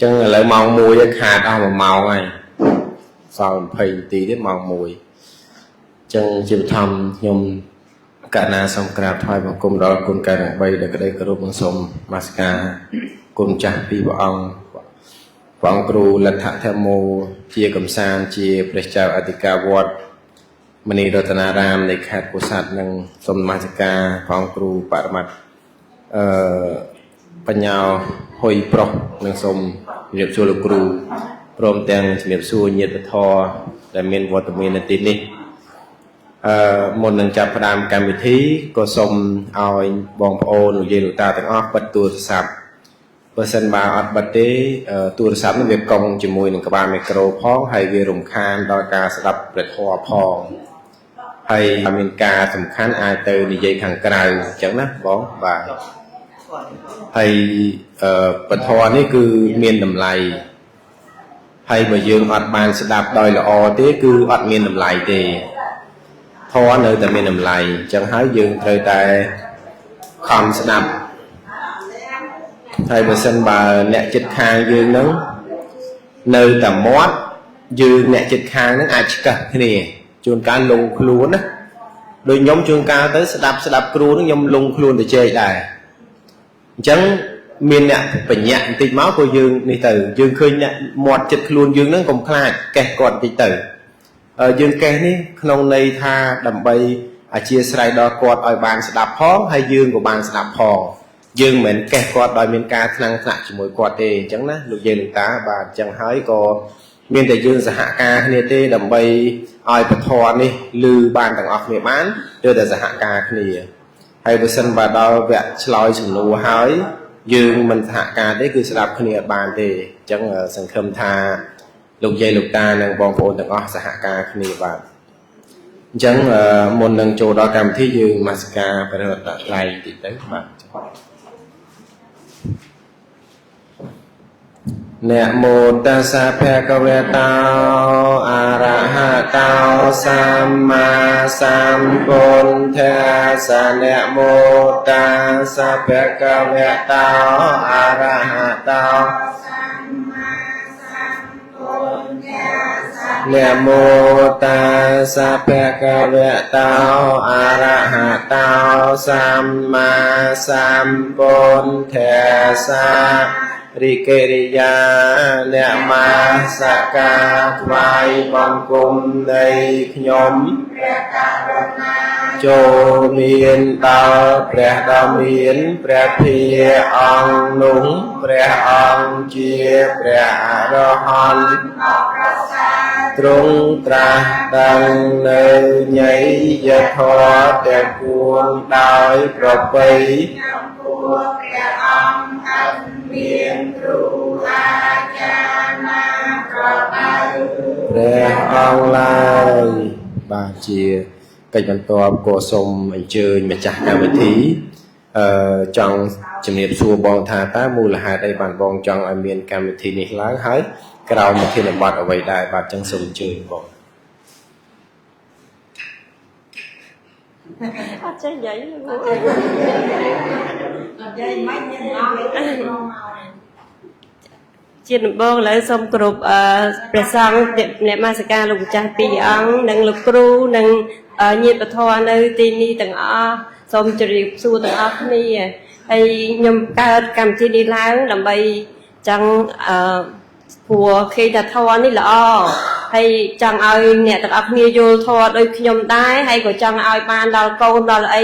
ចឹងឥឡូវម៉ោង1ខាតអស់1ម៉ោងហើយសល់20នាទីទៀតម៉ោង1ចឹងជាបឋមខ្ញុំកណាសូមក្រាបថ្វាយបង្គំដល់គុណកែទាំង3ដែលក្តីគោរពនិងសូមនមស្ការគុណចាស់ពីរព្រះអង្គព្រះអង្គគ្រូលទ្ធធម្មោជាកំសាន្តជាព្រះចៅអធិការវត្តមនីរតនារាមនៃខេត្តពោធិ៍សាត់និងសូមនមស្ការព្រះអង្គគ្រូបរមត្តអឺបញ្ញាហ៊ុយប្រុសនិងសូមជម្រាបសួរលោកគ្រូព្រមទាំងជម្រាបសួរញាតិធម៌ដែលមានវត្តមាននៅទីនេះមុននឹងចាប់ផ្ដើមកម្មវិធីក៏សូមឲ្យបងប្អូនលោកយាយលោកតាទាំងអស់បិទទូរស័ព្ទបើសិនបើអត់បិទទេទូរស័ព្ទនេះវាកង់ជាមួយនឹងក្បាលមីក្រូផងហើយវារំខានដល់ការស្ដាប់ព្រះធម៌ផងហើយមានការសំខាន់អាចទៅនិយាយខាងក្រៅអញ្ចឹងណាបងបាទហើយពធនេះគឺមានតម្លៃហើយបើយើងអត់បានស្ដាប់ដោយល្អទេគឺអត់មានតម្លៃទេធម៌នៅតែមានតម្លៃអញ្ចឹងហើយយើងត្រូវតែខំស្ដាប់ហើយបើសិនបើអ្នកចិត្តខាងយើងនឹងនៅតែមាត់យើងអ្នកចិត្តខាងនឹងអាចឆ្កឹះគ្នាជួនកាលលងខ្លួនណាដូចខ្ញុំជួនកាលទៅស្ដាប់គ្រូនឹងខ្ញុំលងខ្លួនទៅជែកដែរអញ្ចឹងមានអ្នកបញ្ញាក់បន្តិចមកក៏យើងនេះទៅយើងឃើញអ្នកមាត់ចិត្តខ្លួនយើងនឹងកុំខ្លាចកេះគាត់បន្តិចទៅយើងកេះនេះក្នុងន័យថាដើម្បីអធិស្ឋានដល់គាត់ឲ្យបានស្ដាប់ផងហើយយើងក៏បានស្ដាប់ផងយើងមិនមែនកេះគាត់ដោយមានការថ្នាំងថ្នាក់ជាមួយគាត់ទេអញ្ចឹងណាលោកយាយលោកតាបាទអញ្ចឹងហើយក៏មានតែយើងសហការគ្នាទេដើម្បីឲ្យពធនេះឮបានទាំងអស់គ្នាបានឬតែសហការគ្នាហើយបើសិនបើដល់វគ្គឆ្លើយសំណួរហើយយើងមិនសហការទេគឺស្ដាប់គ្នាអត់បានទេអញ្ចឹងសង្ឃឹមថាលោកយាយលោកតានិងបងប្អូនទាំងអស់សហការគ្នាបាទអញ្ចឹងមុននឹងចូលដល់កម្មវិធីយើងនមស្ការព្រះរតនត្រ័យតិចទៅបាទនមោតស្សៈភគវតោអរហតោសម្មាសម្ពុទ្ធាសនមោតស្សៈភគវតោអរហតោនមោតស្សៈភគវតោអរហតោសម្មាសម្ពុទ្ធាសរិកិរិយានមស្ការថ្វាយបង្គំនៃខ្ញុំព្រះករុណាចូលមានដល់ព្រះដ៏មានព្រះភិអង្គនោះព្រះអង្គជាព្រះអរហន្តទ្រង់ត្រាស់ដឹងនៅញយធម៌ទាំងពួងដោយប្រពៃព្រះអង្គអត់មានគ្រូអាចារ្យណាប្រដៅ ព្រះអង្គឡើយបាទជាកិច្ចបន្ទាប់ក៏សូមអញ្ជើញម្ចាស់កម្មវិធីចង់ជំរាបសួរបងថាតើមូលហេតុអីបានបងចង់ឲ្យមានកម្មវិធីនេះឡើងហើយក្រោមប្រធានបទអ្វីដែរបាទចឹងសូមអញ្ជើញបង អត់ចេះនិយាយ អត់និយាយមិនមានអត់ ជាដំបូងឥឡូវសូមគោរពព្រះសង្ឃអ្នកនមស្ការលោកម្ចាស់ពីរអង្គនិងលោកគ្រូនិងញាតិពធនៅទីនេះទាំងអស់សូមជម្រាបសួរទាំងអស់គ្នាហើយខ្ញុំកើតកម្មវិធីនេះឡើងដើម្បីចង់ព្រោះគេថាធម៌នេះល្អហើយចង់ឲ្យអ្នកទាំងអស់គ្នាយល់ធម៌ដូចខ្ញុំដែរហើយក៏ចង់ឲ្យបានដល់កូនដល់អី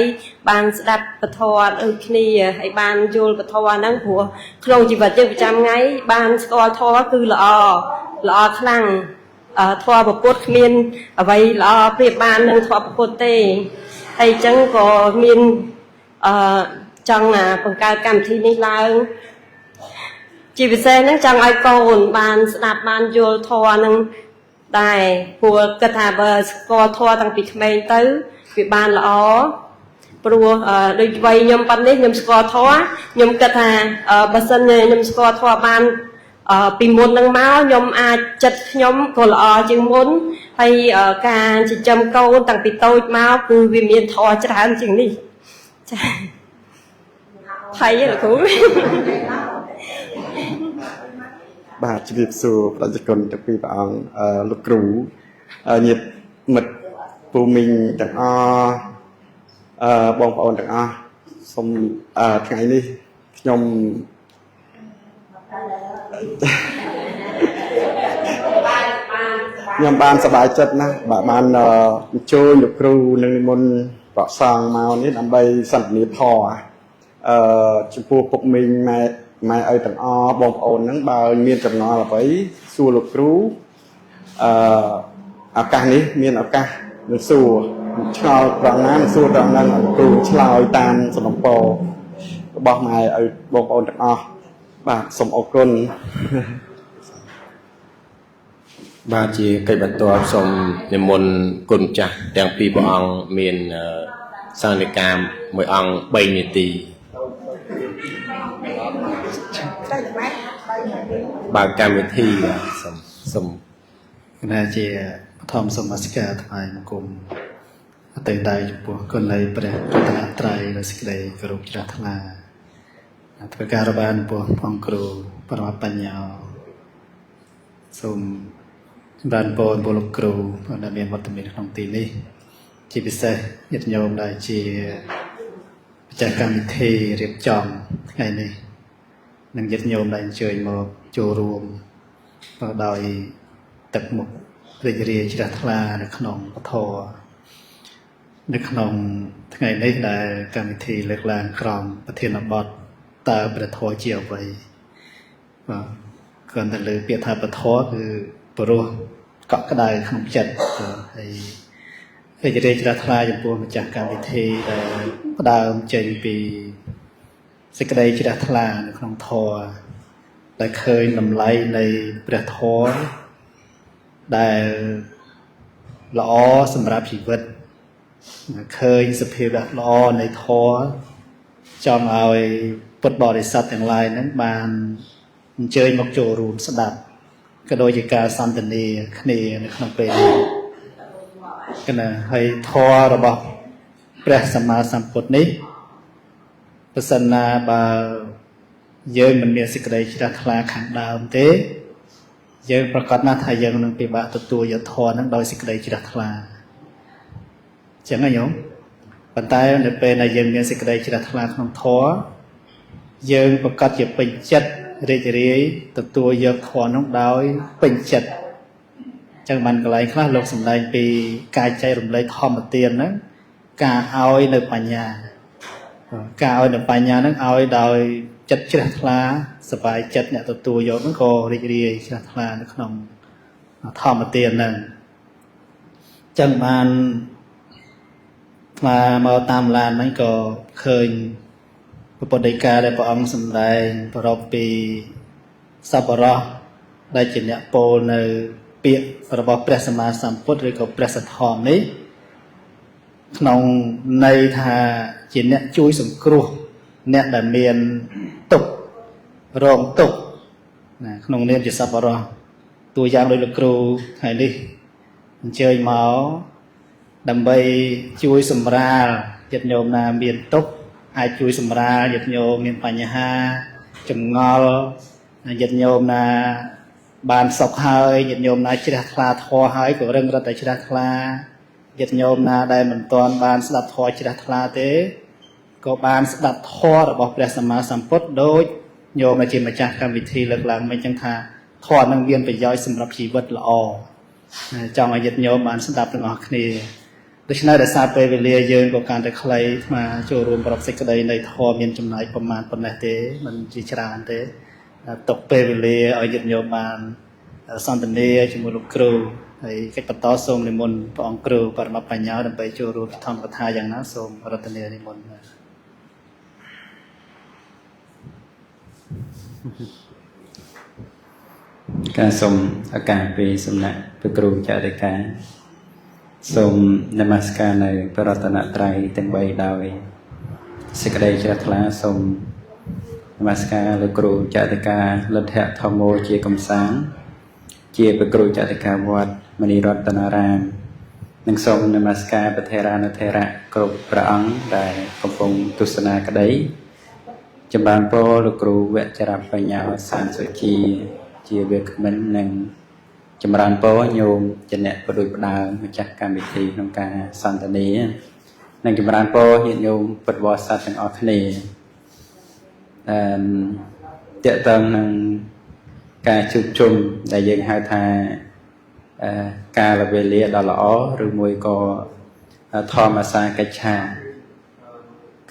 បានស្ដាប់ពធដូចគ្នាហើយបានយល់ពធហ្នឹងព្រោះក្នុងជីវិតយើងប្រចាំថ្ងៃបានស្គាល់ធម៌គឺល្អល្អខ្លាំងធម៌ពុទ្ធគ្មានអ្វីល្អប្រៀបបាននឹងធម៌ពុទ្ធទេហើយអញ្ចឹងក៏មានចង់បង្កើតកម្មវិធីនេះឡើងជាពិសេសហ្នឹងចង់ឲ្យកូនបានស្ដាប់បានយល់ធម៌ហ្នឹងដែរព្រោះគិតថាបើស្គាល់ធម៌តាំងពីក្មេងទៅវាបានល្អព្រោះដូចវ័យខ្ញុំប៉ុណ្នេះខ្ញុំស្គាល់ធម៌ខ្ញុំគិតថាបើសិនជាខ្ញុំស្គាល់ធម៌បានពីមុនហ្នឹងមកខ្ញុំអាចចិត្តខ្ញុំក៏ល្អជាងមុនហើយការចិញ្ចឹមកូនតាំងពីតូចមកគឺវាមានធម៌ច្រើនជាងនេះចា៎ថៃលោកគ្រូ បាទជំរាបសួរប្រជាជនទាំងពីរព្រះអង្គលោកគ្រូញាតិមិត្តពូមីងទាំងអស់បងប្អូនទាំងអស់សូមថ្ងៃនេះខ្ញុំបានសប្បាយចិត្តណាស់បាទបានអញ្ជើញលោកគ្រូនិងនិមន្តព្រះសង្ឃមកនេះដើម្បីសន្ទនាធម៌ចំពោះពុកមីងម៉ែឪទាំងអស់បងប្អូនហ្នឹងបើមានចម្ងល់អ្វីសួរលោកគ្រូឱកាសនេះមានឱកាសនឹងសួរឆ្ងល់ត្រង់ណានឹងសួរត្រង់ហ្នឹងលោកគ្រូឆ្លើយតាមសំណពររបស់ម៉ែឪបងប្អូនទាំងអស់បាទសូមអរគុណ បាទជាកិច្ចបន្ទាប់សូមនិមន្តគុណម្ចាស់ទាំងពីរព្រះអង្គមានសង្ឃនិកាមួយអង្គ3នាទីបើកកម្មវិធីសូម គណៈជាបឋមសូមនមស្ការថ្វាយបង្គំអតីតដៃចំពោះគុណនៃព្រះរតនត្រ័យដោយសេចក្តីគោរពជ្រះថ្លាធ្វើការរបានចំពោះផងគ្រូបរមបញ្ញោសូមចម្រើនពរចំពោះលោកគ្រូដែលមានវត្តមានក្នុងទីនេះជាពិសេសញាតិញោមដែលជាម្ចាស់កម្មវិធីរៀបចំថ្ងៃនេះនិងញាតិញោមដែលអញ្ជើញមកចូលរួមដោយទឹកមុខរីករាយជ្រះថ្លានៅក្នុងពធនៅក្នុងថ្ងៃនេះដែលកម្មវិធីលើកឡើងក្រោមប្រធានបទតើព្រះធម៌ជាអ្វីបាទគ្រាន់តែលើពាក្យថាព្រះធម៌គឺព្រោះកក់ក្ដៅក្នុងចិត្តហើយរីករាយជ្រះថ្លាចំពោះម្ចាស់កម្មវិធីដែលផ្ដើមចេញពីសេចក្តីជ្រះថ្លានៅក្នុងធម៌ដែលឃើញតម្លៃនៃព្រះធម៌ដែលល្អសម្រាប់ជីវិតឃើញសភាវៈល្អនៃធម៌ចង់ឲ្យពុទ្ធបរិស័ទទាំងឡាយហ្នឹងបានអញ្ជើញមកចូលរួមស្ដាប់ក៏ដូចជាការសន្ទនាគ្នានៅក្នុងពេលនេះគណៈហើយធម៌របស់ព្រះសម្មាសម្ពុទ្ធនេះប្រសិនណាបើយើងមិនមានសេចក្តីជ្រះថ្លាខាងដើមទេយើងប្រកាសណាស់ថាយើងនឹងពិបាកទទួលយកធម៌ហ្នឹងដោយសេចក្តីជ្រះថ្លាអញ្ចឹងណាញោមប៉ុន្តែនៅពេលដែលយើងមានសេចក្តីជ្រះថ្លាក្នុងធម៌យើងប្រកាសជាពេញចិត្តរីករាយទទួលយកធម៌នោះដោយពេញចិត្តអញ្ចឹងបានកន្លែងខ្លះលោកសម្ដែងពីការចែករំលែកធម្មទានហ្នឹងការឲ្យនៅបញ្ញាការឲ្យនៅបញ្ញាហ្នឹងឲ្យដោយចិត្តជ្រះថ្លាសប្បាយចិត្តអ្នកទទួលយកហ្នឹងក៏រីករាយជ្រះថ្លានៅក្នុងធម្មទានហ្នឹងអញ្ចឹងបានមកតាមឡានហ្នឹងក៏ឃើញពុទ្ធដីកាដែលព្រះអង្គសម្ដែងប្រពពីសប្បុរសដែលជាអ្នកពោលនៅពាក្យរបស់ព្រះសម្មាសម្ពុទ្ធឬក៏ព្រះសទ្ធំនេះក្នុងន័យថាជាអ្នកជួយសង្គ្រោះអ្នកដែលមានទុក្ខរងទុក្ខណាក្នុងនាមជាសប្បុរសតួយ៉ាងដោយលោកគ្រូថ្ងៃនេះអញ្ជើញមកដើម្បីជួយសម្រាលញាតិញោមណាមានទុក្ខអាចជួយសម្រាលញាតិញោមមានបញ្ហាចម្ងល់ញាតិញោមណាបានសុខហើយញាតិញោមណាជ្រះថ្លាធម៌ហើយក៏រឹងរឹតតែជ្រះថ្លាញាតិញោមណាដែលមិនទាន់បានស្ដាប់ធម៌ជ្រះថ្លាទេក៏បានស្ដាប់ធម៌របស់ព្រះសម្មាសម្ពុទ្ធដូចញោមជាម្ចាស់កម្មវិធីលើកឡើងមិញចឹងថាធម៌នឹងមានប្រយោជន៍សម្រាប់ជីវិតល្អចង់ឲ្យញាតិញោមបានស្ដាប់ទាំងអស់គ្នាដូច្នេះដោយសារពេលវេលាយើងក៏កាន់តែខ្លីអាត្មាចូលរួមប្រកសេចក្តីនៃធម៌មានចំណាយប្រមាណប៉ុណ្ណេះទេមិនជាច្រើនទេទុកពេលវេលាឲ្យញាតិញោមបានសន្ទនាជាមួយលោកគ្រូហើយកិច្ចបន្តសូមនិមន្តព្រះអង្គគ្រូបរមបញ្ញោដើម្បីចូលរួមធម្មកថាយ៉ាងណាសូមរតនានិមន្តការសូមឱកាសពីសំណាក់ព្រះគ្រូចរិកាសូមនមស្ការនៅព្រះរតនត្រ័យទាំង3ដោយសេចក្តីជ្រះថ្លាសូមនមស្ការលោកគ្រូចរិកាលទ្ធៈធម្មោជាកំសាន្តជាព្រះគ្រូចរិកាវត្តមនីរតនារាមនិងសូមនមស្ការព្រះថេរានុថេរៈគ្រប់ព្រះអង្គដែលកំពុងទស្សនាក្តីចម្រើនពរលោកគ្រូវចរបញ្ញោសានសុជា ជាវាគ្មិននិងចម្រើនពរញោមជាអ្នកបដូចផ្ដើមម្ចាស់កម្មវិធីក្នុងការសន្ទនានិងចម្រើនពរញាតិញោមពុទ្ធបរិស័ទទាំងអស់គ្នាអឺតកតងនឹងការជួបជុំដែលយើងហៅថាកាលវេលាដ៏ល្អឬមួយក៏ធម្មសាកិច្ឆា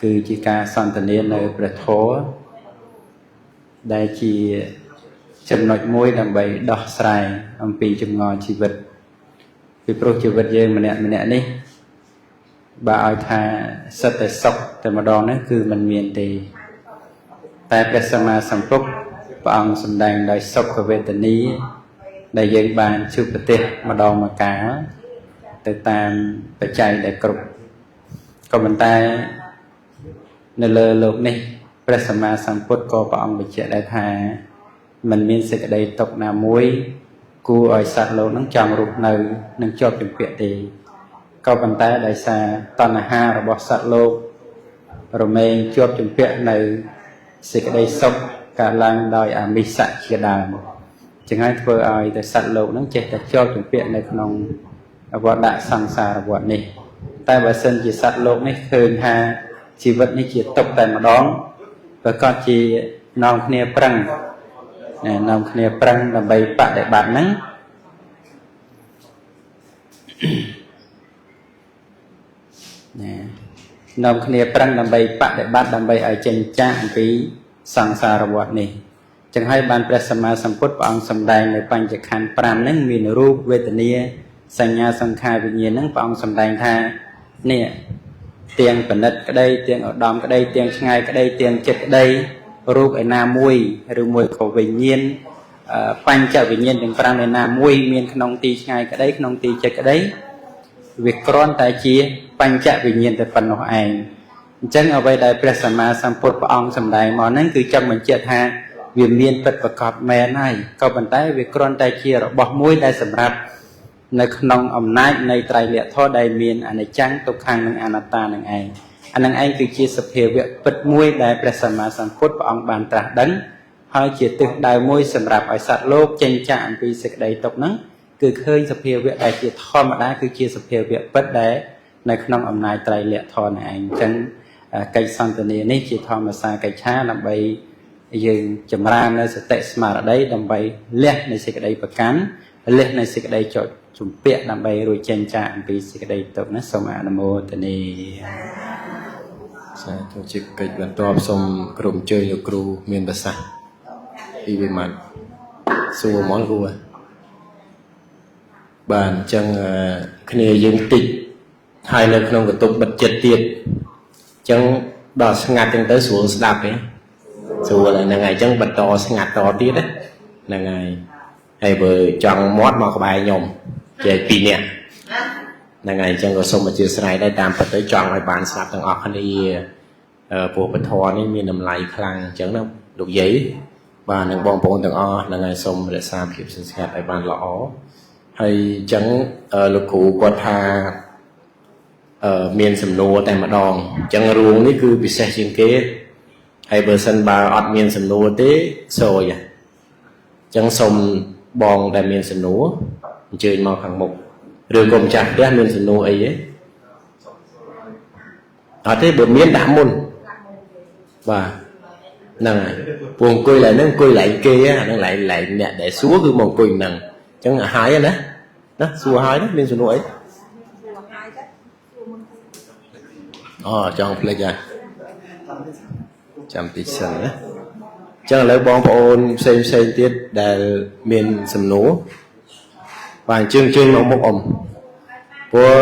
គឺជាការសន្ទនានៅព្រះធម៌ដែលជាចំណុចមួយដើម្បីដោះស្រាយអំពីចម្ងល់ជីវិតពីព្រោះជីវិតយើងម្នាក់ម្នាក់នេះបើឲ្យថាសិតតែសុខតែម្ដងនេះគឺមិនមានទេតែព្រះសម្មាសម្ពុទ្ធព្រះអង្គសម្ដែងដោយសុខវេទនាដែលយើងបានជួបប្រទះម្ដងម្កាលទៅតាមបច្ច័យដែលគ្រប់ក៏ប៉ុន្តែនៅលើលោកនេះព្រះសម្មាសម្ពុទ្ធក៏ព្រះអង្គបញ្ជាក់ដែរថាมันមានសេចក្តីទុក្ខណាមួយគួរឲ្យសត្វលោកនឹងចង់រស់នៅនឹងជាប់ជំពាក់ទេក៏ប៉ុន្តែដោយសារតណ្ហារបស់សត្វលោករមែងជាប់ជំពាក់នៅសេចក្តីសុខកើតឡើងដោយអាមិសៈជាដើមចឹងហើយធ្វើឲ្យតែសត្វលោកនឹងចេះតែជាប់ជំពាក់នៅក្នុងវដ្តសង្សារវដ្តនេះតែបើសិនជាសត្វលោកនេះឃើញថាជីវិតនេះជាទុក្ខតែម្ដងប្រកាសជានាំគ្នាប្រឹងនាំគ្នាប្រឹងដើម្បីបដិបត្តិហ្នឹងណានាំគ្នាប្រឹងដើម្បីបដិបត្តិដើម្បីឲ្យចេញចាកអំពីសង្សារវដ្តនេះចឹងហើយបានព្រះសម្មាសម្ពុទ្ធព្រះអង្គសម្ដែងនៅបញ្ចខណ្ឌ5ហ្នឹងមានរូបវេទនាសញ្ញាសង្ខារវិញ្ញាណហ្នឹងព្រះអង្គសម្ដែងថានេះទាំងបណិតក្តីទាំងឧត្តមក្តីទាំងឆ្ងាយក្តីទាំងចិត្តក្តីរូបឯណាមួយឬមួយក៏វិញ្ញាណបញ្ចវិញ្ញាណទាំង5ឯណាមួយមានក្នុងទីឆ្ងាយក្តីក្នុងទីចិត្តក្តីវាគ្រាន់តែជាបញ្ចវិញ្ញាណតែប៉ុណ្ណោះឯងអញ្ចឹងអ្វីដែលព្រះសម្មាសម្ពុទ្ធព្រះអង្គសម្ដែងមកហ្នឹងគឺចង់បញ្ជាក់ថាវាមានពិតប្រាកដមែនហើយក៏ប៉ុន្តែវាគ្រាន់តែជារបស់មួយដែលសម្រាប់នៅក្នុងអំណាចនៃត្រៃលក្ខធម៌ដែលមានអនិច្ចំទុក្ខំនិងអនត្តានឹងឯងអានឹងឯងគឺជាសភាវៈពិតមួយដែលព្រះសម្មាសម្ពុទ្ធព្រះអង្គបានត្រាស់ដឹងហើយជាទិសដៅមួយសម្រាប់ឲ្យសត្វលោកចេញចាកអំពីសេចក្តីទុក្ខហ្នឹងគឺឃើញសភាវៈដែលជាធម្មតាគឺជាសភាវៈពិតដែលនៅក្នុងអំណាចត្រៃលក្ខធម៌នឹងឯងអញ្ចឹងកិច្ចសន្ទនានេះជាធម្មសាកិច្ឆាដើម្បីយើងចម្រើននៅសតិស្មារតីដើម្បីលះនៃសេចក្តីប្រកាន់លះនៃសេចក្តីចុចជំពាក់ដើម្បីរួចចេញចាកអំពីសេចក្តីទុក្ខណាសូមអនុមោទនាសាធុជាកិច្ចបន្ទាប់សូមក្រុមអញ្ជើញលោកគ្រូមានប្រសាសន៍ពីវិមត្តសួរហ្មងគ្រូបាទអញ្ចឹងគ្នាយើងតិចហើយនៅក្នុងបន្ទប់បិទចិត្តទៀតអញ្ចឹងដល់ស្ងាត់ចឹងទៅស្រួលស្ដាប់ទេស្រួលហ្នឹងហើយអញ្ចឹងបន្តស្ងាត់តទៀតហ្នឹងហើយហើយបើចង់មាត់មកក្បែរខ្ញុំជែកពីរនាក់ហ្នឹងហើយអញ្ចឹងក៏សូមអធិស្ឋានដែរតាមពិតទៅចង់ឲ្យបានស្ដាប់ទាំងអស់គ្នាព្រោះពធនេះមានតម្លៃខ្លាំងអញ្ចឹងណាលោកយាយបាទនិងបងប្អូនទាំងអស់ហ្នឹងហើយសូមរក្សាភាពស្ងាត់ឲ្យបានល្អហើយអញ្ចឹងលោកគ្រូគាត់ថាមានសំណួរតែម្ដងអញ្ចឹងរឿងនេះគឺពិសេសជាងគេហើយបើសិនបើអត់មានសំណួរទេសូយអញ្ចឹងសូមបងដែលមានសំណួរអញ្ជើញមកខាងមុខឬក៏ម្ចាស់ផ្ទះមានសំណួរអីទេអត់ទេបើមានដាក់មុនបាទហ្នឹងហើយពូអង្គុយឡើយហ្នឹងអង្គុយឡើងគេអាហ្នឹងឡើងឡើងអ្នកដែលសួរគឺមកអង្គុយហ្នឹងអញ្ចឹងហើយណាណាសួរហើយណាមានសំណួរអីអូចង់ភ្លេចហើយចាំតិចសិនណាអញ្ចឹងឥឡូវបងប្អូនផ្សេងផ្សេងទៀតដែលមានសំណួរបាទអញ្ជើញមកមុខអ៊ំព្រោះ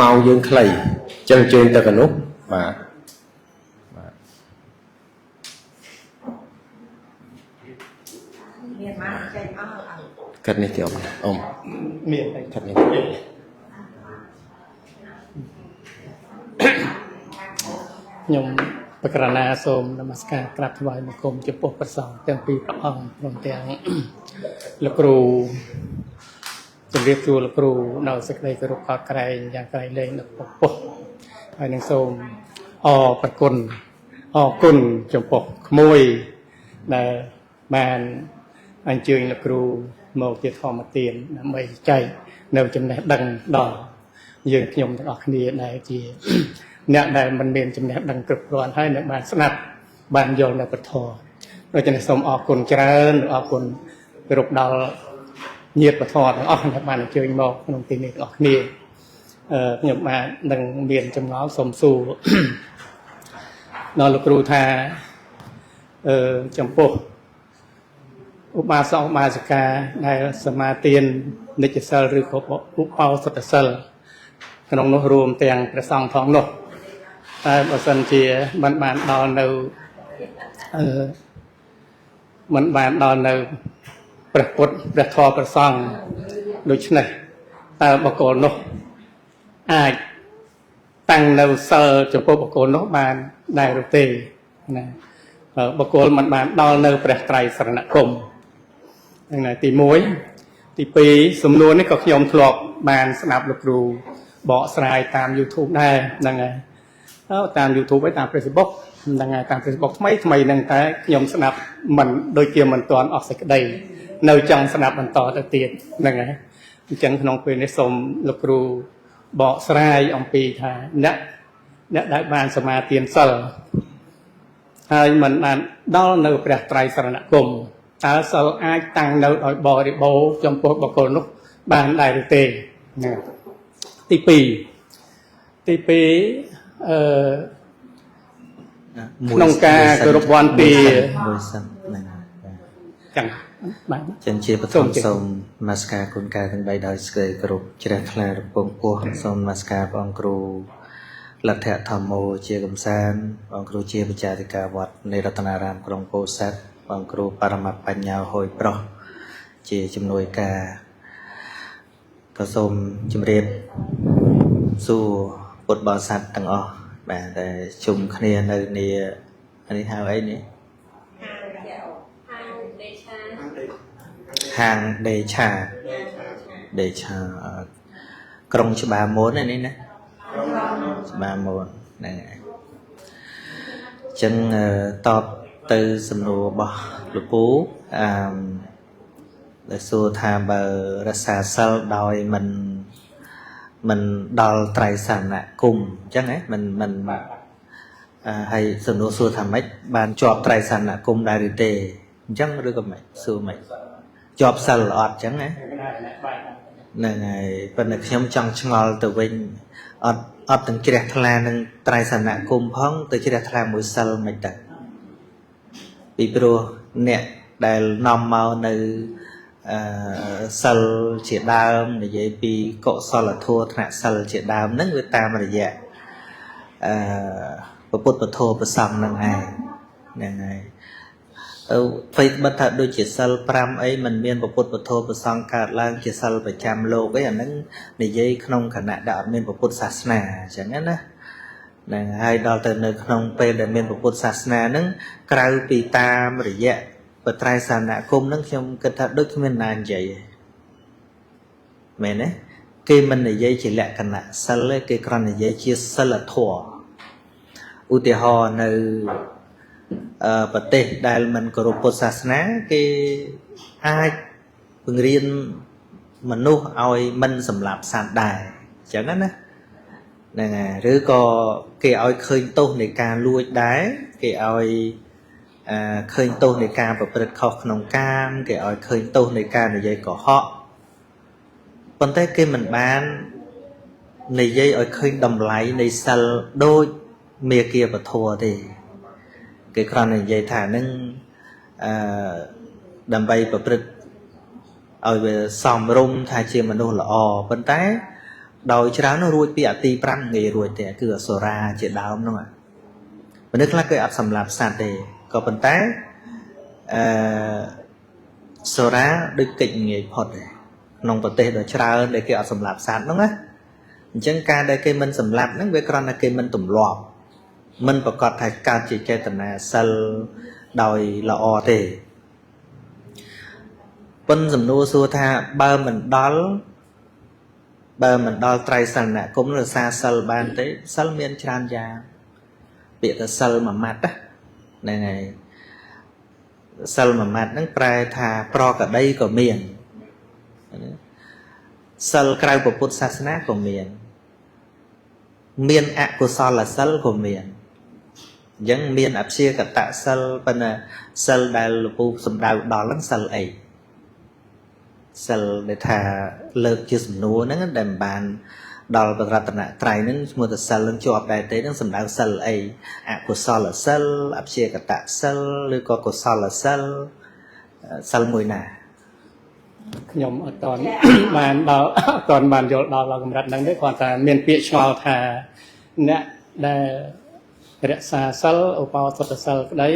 ម៉ោងយើងខ្លីអញ្ចឹងអញ្ជើញទៅកនោះបាទ មានមកចេញអស់ កាត់នេះទៀតអ៊ំ មាន កាត់នេះ ខ្ញុំបក្រណាសូមនមស្ការក្រាបថ្វាយបង្គំចំពោះព្រះសង្ឃទាំងពីរព្រះអង្គព្រមទាំងលោកគ្រូជម្រាបសួរលោកគ្រូនៅសេចក្តីគោរពកោតក្រែងយ៉ាងក្រៃលែងដល់ពុទ្ធហើយនឹងសូមអរព្រគុណអរគុណចំពោះក្មួយដែលបាន អញ្ជើញលោកគ្រូមកជាធម្មទានដើម្បីចែកនៅចំណេះដឹងដល់យើងខ្ញុំទាំងអស់គ្នាដែលជាអ្នកដែលមិនមានចំណេះដឹងគ្រប់គ្រាន់ហើយនឹងបានស្ដាប់បានយល់នៅពធដូច្នេះសូមអរគុណច្រើនអរគុណគោរពដល់ញាតិពធទាំងអស់ដែលបានអញ្ជើញមកក្នុងទីនេះទាំងអស់គ្នាខ្ញុំបាទនឹងមានចម្ងល់សូមសួរដល់លោកគ្រូថាចំពោះឧបាសកឧបាសិកាដែលសមាទាននិច្ចសិលឬក៏ឧបោសថសិលក្នុងនោះរួមទាំងព្រះសង្ឃផងនោះតែបើសិនជាមិនបានដល់នៅមិនបានដល់នៅព្រះពុទ្ធព្រះធម៌ព្រះសង្ឃដូច្នេះតើបុគ្គលនោះអាចតាំងនៅសិលចំពោះបុគ្គលនោះបានដែរឬទេណាបុគ្គលមិនបានដល់នៅព្រះត្រៃសរណគមហ្នឹងហើយទី1ទី2សំណួរនេះក៏ខ្ញុំធ្លាប់បានស្ដាប់លោកគ្រូបកស្រាយតាម YouTube ដែរហ្នឹងហើយតាម YouTube ហើយតាម Facebook ហ្នឹងហើយតាម Facebook ថ្មីថ្មីហ្នឹងតែខ្ញុំស្ដាប់មិនដូចជាមិនទាន់អស់សេចក្តីនៅចង់ស្ដាប់បន្តទៅទៀតហ្នឹងហើយអញ្ចឹងក្នុងពេលនេះសូមលោកគ្រូបកស្រាយអំពីថាអ្នកដែលបានសមាទានសិលហើយមិនបានដល់នៅព្រះត្រៃសរណគមតើសិលអាចតាំងនៅដោយបរិបូរណ៍ចំពោះបុគ្គលនោះបានដែរឬទេណាទី2ក្នុងការគោរពវន្តា មួយសិនហ្នឹងចឹងបាទចឹងជាបឋមសូមនមស្ការគុណកាទាំង3ដោយសេចក្តីគោរពជ្រះថ្លារពងពោះសូមនមស្ការព្រះអង្គគ្រូលទ្ធធម្មោជាកំសាន្តព្រះអង្គគ្រូជាបច្ចាធិការវត្តនៃរតនារាមក្រុងពោធិ៍សាត់ព្រះអង្គគ្រូបរមត្តបញ្ញាហួយប្រុសជាជំនួយការក៏សូមជម្រាបសួរពុទ្ធបរិស័ទទាំងអស់បាទដែលជុំគ្នានៅនេះនេះហៅអីនេះហាងដេឆាដេឆាក្រុងច្បារមននេះណាច្បារមនហ្នឹងហើយអញ្ចឹងតបទៅសំណួររបស់លោកពូដែលសួរថាបើរក្សាសិលដោយមិនដល់ត្រៃសរណគមអញ្ចឹងហ៎មិនហើយសំណួរសួរថាម៉េចបានជាប់ត្រៃសរណគមដែរឬទេអញ្ចឹងឬក៏ម៉េចសួរម៉េចជាប់សិលអត់អញ្ចឹងណាហ្នឹងហើយប៉ុន្តែខ្ញុំចង់ឆ្ងល់ទៅវិញអត់ទាំងជ្រះថ្លានឹងត្រៃសរណគមផងទៅជ្រះថ្លាមួយសិលមិនទៅពីព្រោះអ្នកដែលនាំមកនៅសិលជាដើមនិយាយពីកុសលធម៌ថ្នាក់សិលជាដើមហ្នឹងវាតាមរយៈពុទ្ធពធប្រសង្ឃហ្នឹងឯងហ្នឹងហើយអ្វីត្បិតថាដូចជាសិល5អីมันមានពុទ្ធពធប្រសង្ឃកើតឡើងជាសិលប្រចាំលោកអីអាហ្នឹងនិយាយក្នុងខណៈដែលអត់មានពុទ្ធសាសនាអញ្ចឹងណាហ្នឹងហើយដល់ទៅនៅក្នុងពេលដែលមានពុទ្ធសាសនាហ្នឹងក្រៅពីតាមរយៈបត្រៃសរណគមហ្នឹងខ្ញុំគិតថាដូចគ្មានណានិយាយទេមែនទេគេមិននិយាយជាលក្ខណៈសិលទេគេគ្រាន់និយាយជាសិលធម៌ឧទាហរណ៍នៅប្រទេសដែលមិនគោរពពុទ្ធសាសនាគេអាចបង្រៀនមនុស្សឲ្យមិនសម្លាប់សត្វដែរអញ្ចឹងណាហ្នឹងហើយឬក៏គេឲ្យឃើញទោសនៃការលួចដែរគេឲ្យឃើញទោសនៃការប្រព្រឹត្តខុសក្នុងកាមគេឲ្យឃើញទោសនៃការនិយាយកុហកប៉ុន្តែគេមិនបាននិយាយឲ្យឃើញតម្លៃនៃសិលដូចមេគាពធទេគេគ្រាន់តែនិយាយថានឹងដើម្បីប្រព្រឹត្តឲ្យវាសមរម្យថាជាមនុស្សល្អប៉ុន្តែដោយច្រើននោះរួចពីអទី5ងាយរួចទេគឺអសុរាជាដើមនោះមនុស្សខ្លះគេអត់សម្លាប់សត្វទេក៏ប៉ុន្តែសូរាដូចកិច្ចងាយផុតដែរក្នុងប្រទេសដ៏ច្រើនដែលគេអត់សម្លាប់សត្វហ្នឹងណាអញ្ចឹងការដែលគេមិនសម្លាប់ហ្នឹងវាគ្រាន់តែគេមិនទម្លាប់មិនប្រកាសថាកើតជាចេតនាសិលដោយល្អទេប៉ុន្តែសំណួរសួរថាបើមិនដល់ត្រៃសរណគមរក្សាសិលបានទេសិលមានច្រើនយ៉ាងពាក្យថាសិលមួយម៉ាត់ណាហ្នឹងហើយ សិលមួយម៉ាត់ហ្នឹងប្រែថាប្រកដីក៏មានសិលក្រៅពុទ្ធសាសនាក៏មានមានអកុសលសិលក៏មានអញ្ចឹងមានអព្យាកតសិលប៉ុន្តែសិលដែលលោកពូសំដៅដល់ហ្នឹងសិលអីសិលដែលថាលើកជាសំណួរហ្នឹងដែលមិនបានដល់បរតនត្រ័យហ្នឹងឈ្មោះថាសិលនឹងជាប់ដែរទេហ្នឹងសំដៅសិលអីអកុសលសិលអព្យាកតសិលឬក៏កុសលសិលសិលមួយណាខ្ញុំអត់ទាន់បានដល់អត់ទាន់បានយល់ដល់កម្រិតហ្នឹងទេគ្រាន់តែមានពាក្យឆ្ងល់ថាអ្នកដែលរក្សាសិលឧបោសថសិលក្តី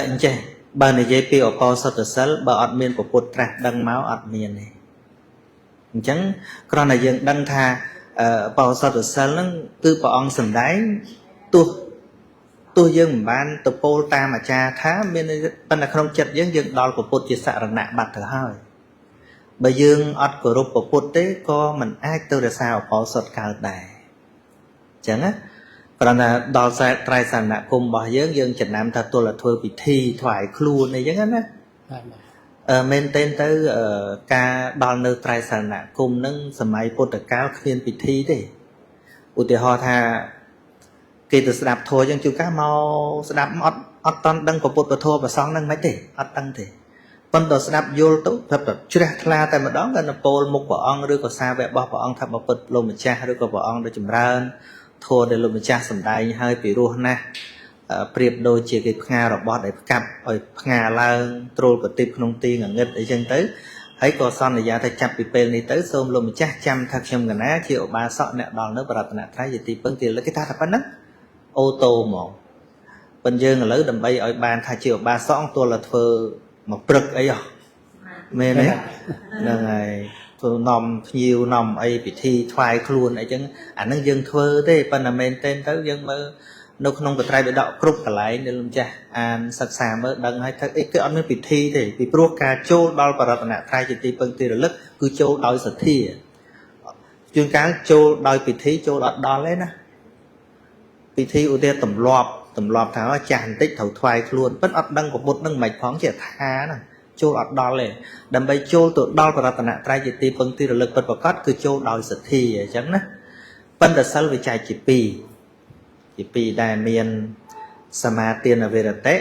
អញ្ចេះបើនិយាយពីឧបោសថសិលបើអត់មានពុទ្ធត្រាស់ដឹងមកអត់មានទេអញ្ចឹងគ្រាន់តែយើងដឹងថាឧបោសថសិលហ្នឹងគឺព្រះអង្គសម្ដែងទោះយើងមិនបានទៅពោលតាមអាចារ្យថាមានប៉ុន្តែក្នុងចិត្តយើងយើងដល់ពុទ្ធជាសរណៈបាត់ទៅហើយបើយើងអត់គោរពពុទ្ធទេក៏មិនអាចទៅរក្សាឧបោសថកើតដែរអញ្ចឹងណាគ្រាន់តែដល់ត្រៃសរណគមរបស់យើងយើងចំណាំថាទល់តែធ្វើពិធីថ្វាយខ្លួនអីចឹងណាមែនទែនទៅការដល់នៅត្រៃសរណគមនឹងសម័យពុទ្ធកាលគ្មានពិធីទេឧទាហរណ៍ថាគេទៅស្ដាប់ធម៌ចឹងជួនកាលមកស្ដាប់អត់តន់ដឹងពុទ្ធពធប្រសងហ្នឹងមិនទេអត់ដឹងទេប៉ុន្តែស្ដាប់យល់ទៅប្រាប់តែជ្រះថ្លាតែម្ដងក៏នៅពោលមុខព្រះអង្គឬក៏សាវករបស់ព្រះអង្គថាបពុតលោកម្ចាស់ឬក៏ព្រះអង្គដ៏ចម្រើនធម៌ដែលលោកម្ចាស់សម្ដែងហើយពីរោះណាស់ប្រៀបដូចជាគេផ្ងារបស់ដែលផ្កាប់ឲ្យផ្ងាឡើងទ្រុលប្រទីបក្នុងទីងងឹតអីចឹងទៅហើយក៏សន្យាថាចាប់ពីពេលនេះទៅសូមលោកម្ចាស់ចាំថាខ្ញុំកណាជាឧបាសកអ្នកដល់នៅបរតនត្រ័យជាទីពឹងទីរលឹកគេថាតែប៉ុណ្ណឹងអូតូហ្មងប៉ុន្តែយើងឥឡូវដើម្បីឲ្យបានថាជាឧបាសកទល់តែធ្វើមកព្រឹកអីហ៎មែនទេហ្នឹងហើយធ្វើនំភ្ញៀវនំអីពិធីថ្វាយខ្លួនអីចឹងអាហ្នឹងយើងធ្វើទេប៉ុន្តែមែនទែនទៅយើងមើលនៅក្នុងបត្រៃបិដកគ្រប់កន្លែងដែលលោកម្ចាស់អានសិក្សាមើលដឹងហើយថាអីគឺអត់មានពិធីទេពីព្រោះការចូលដល់បរតនត្រ័យជាទីពឹងទីរលឹកគឺចូលដោយសទ្ធាជួនកាលចូលដោយពិធីចូលអត់ដល់ទេណាពិធីឧទាហរណ៍ទម្លាប់ថាចាស់បន្តិចត្រូវថ្វាយខ្លួនប៉ុន្តែអត់ដឹងពុទ្ធនឹងមិនផងជាថាហ្នឹងចូលអត់ដល់ទេដើម្បីចូលទៅដល់បរតនត្រ័យជាទីពឹងទីរលឹកពិតប្រាកដគឺចូលដោយសទ្ធាអញ្ចឹងណាប៉ុន្តែសិលវាចែកជាពីរដែលមានសមាទានវេរតិ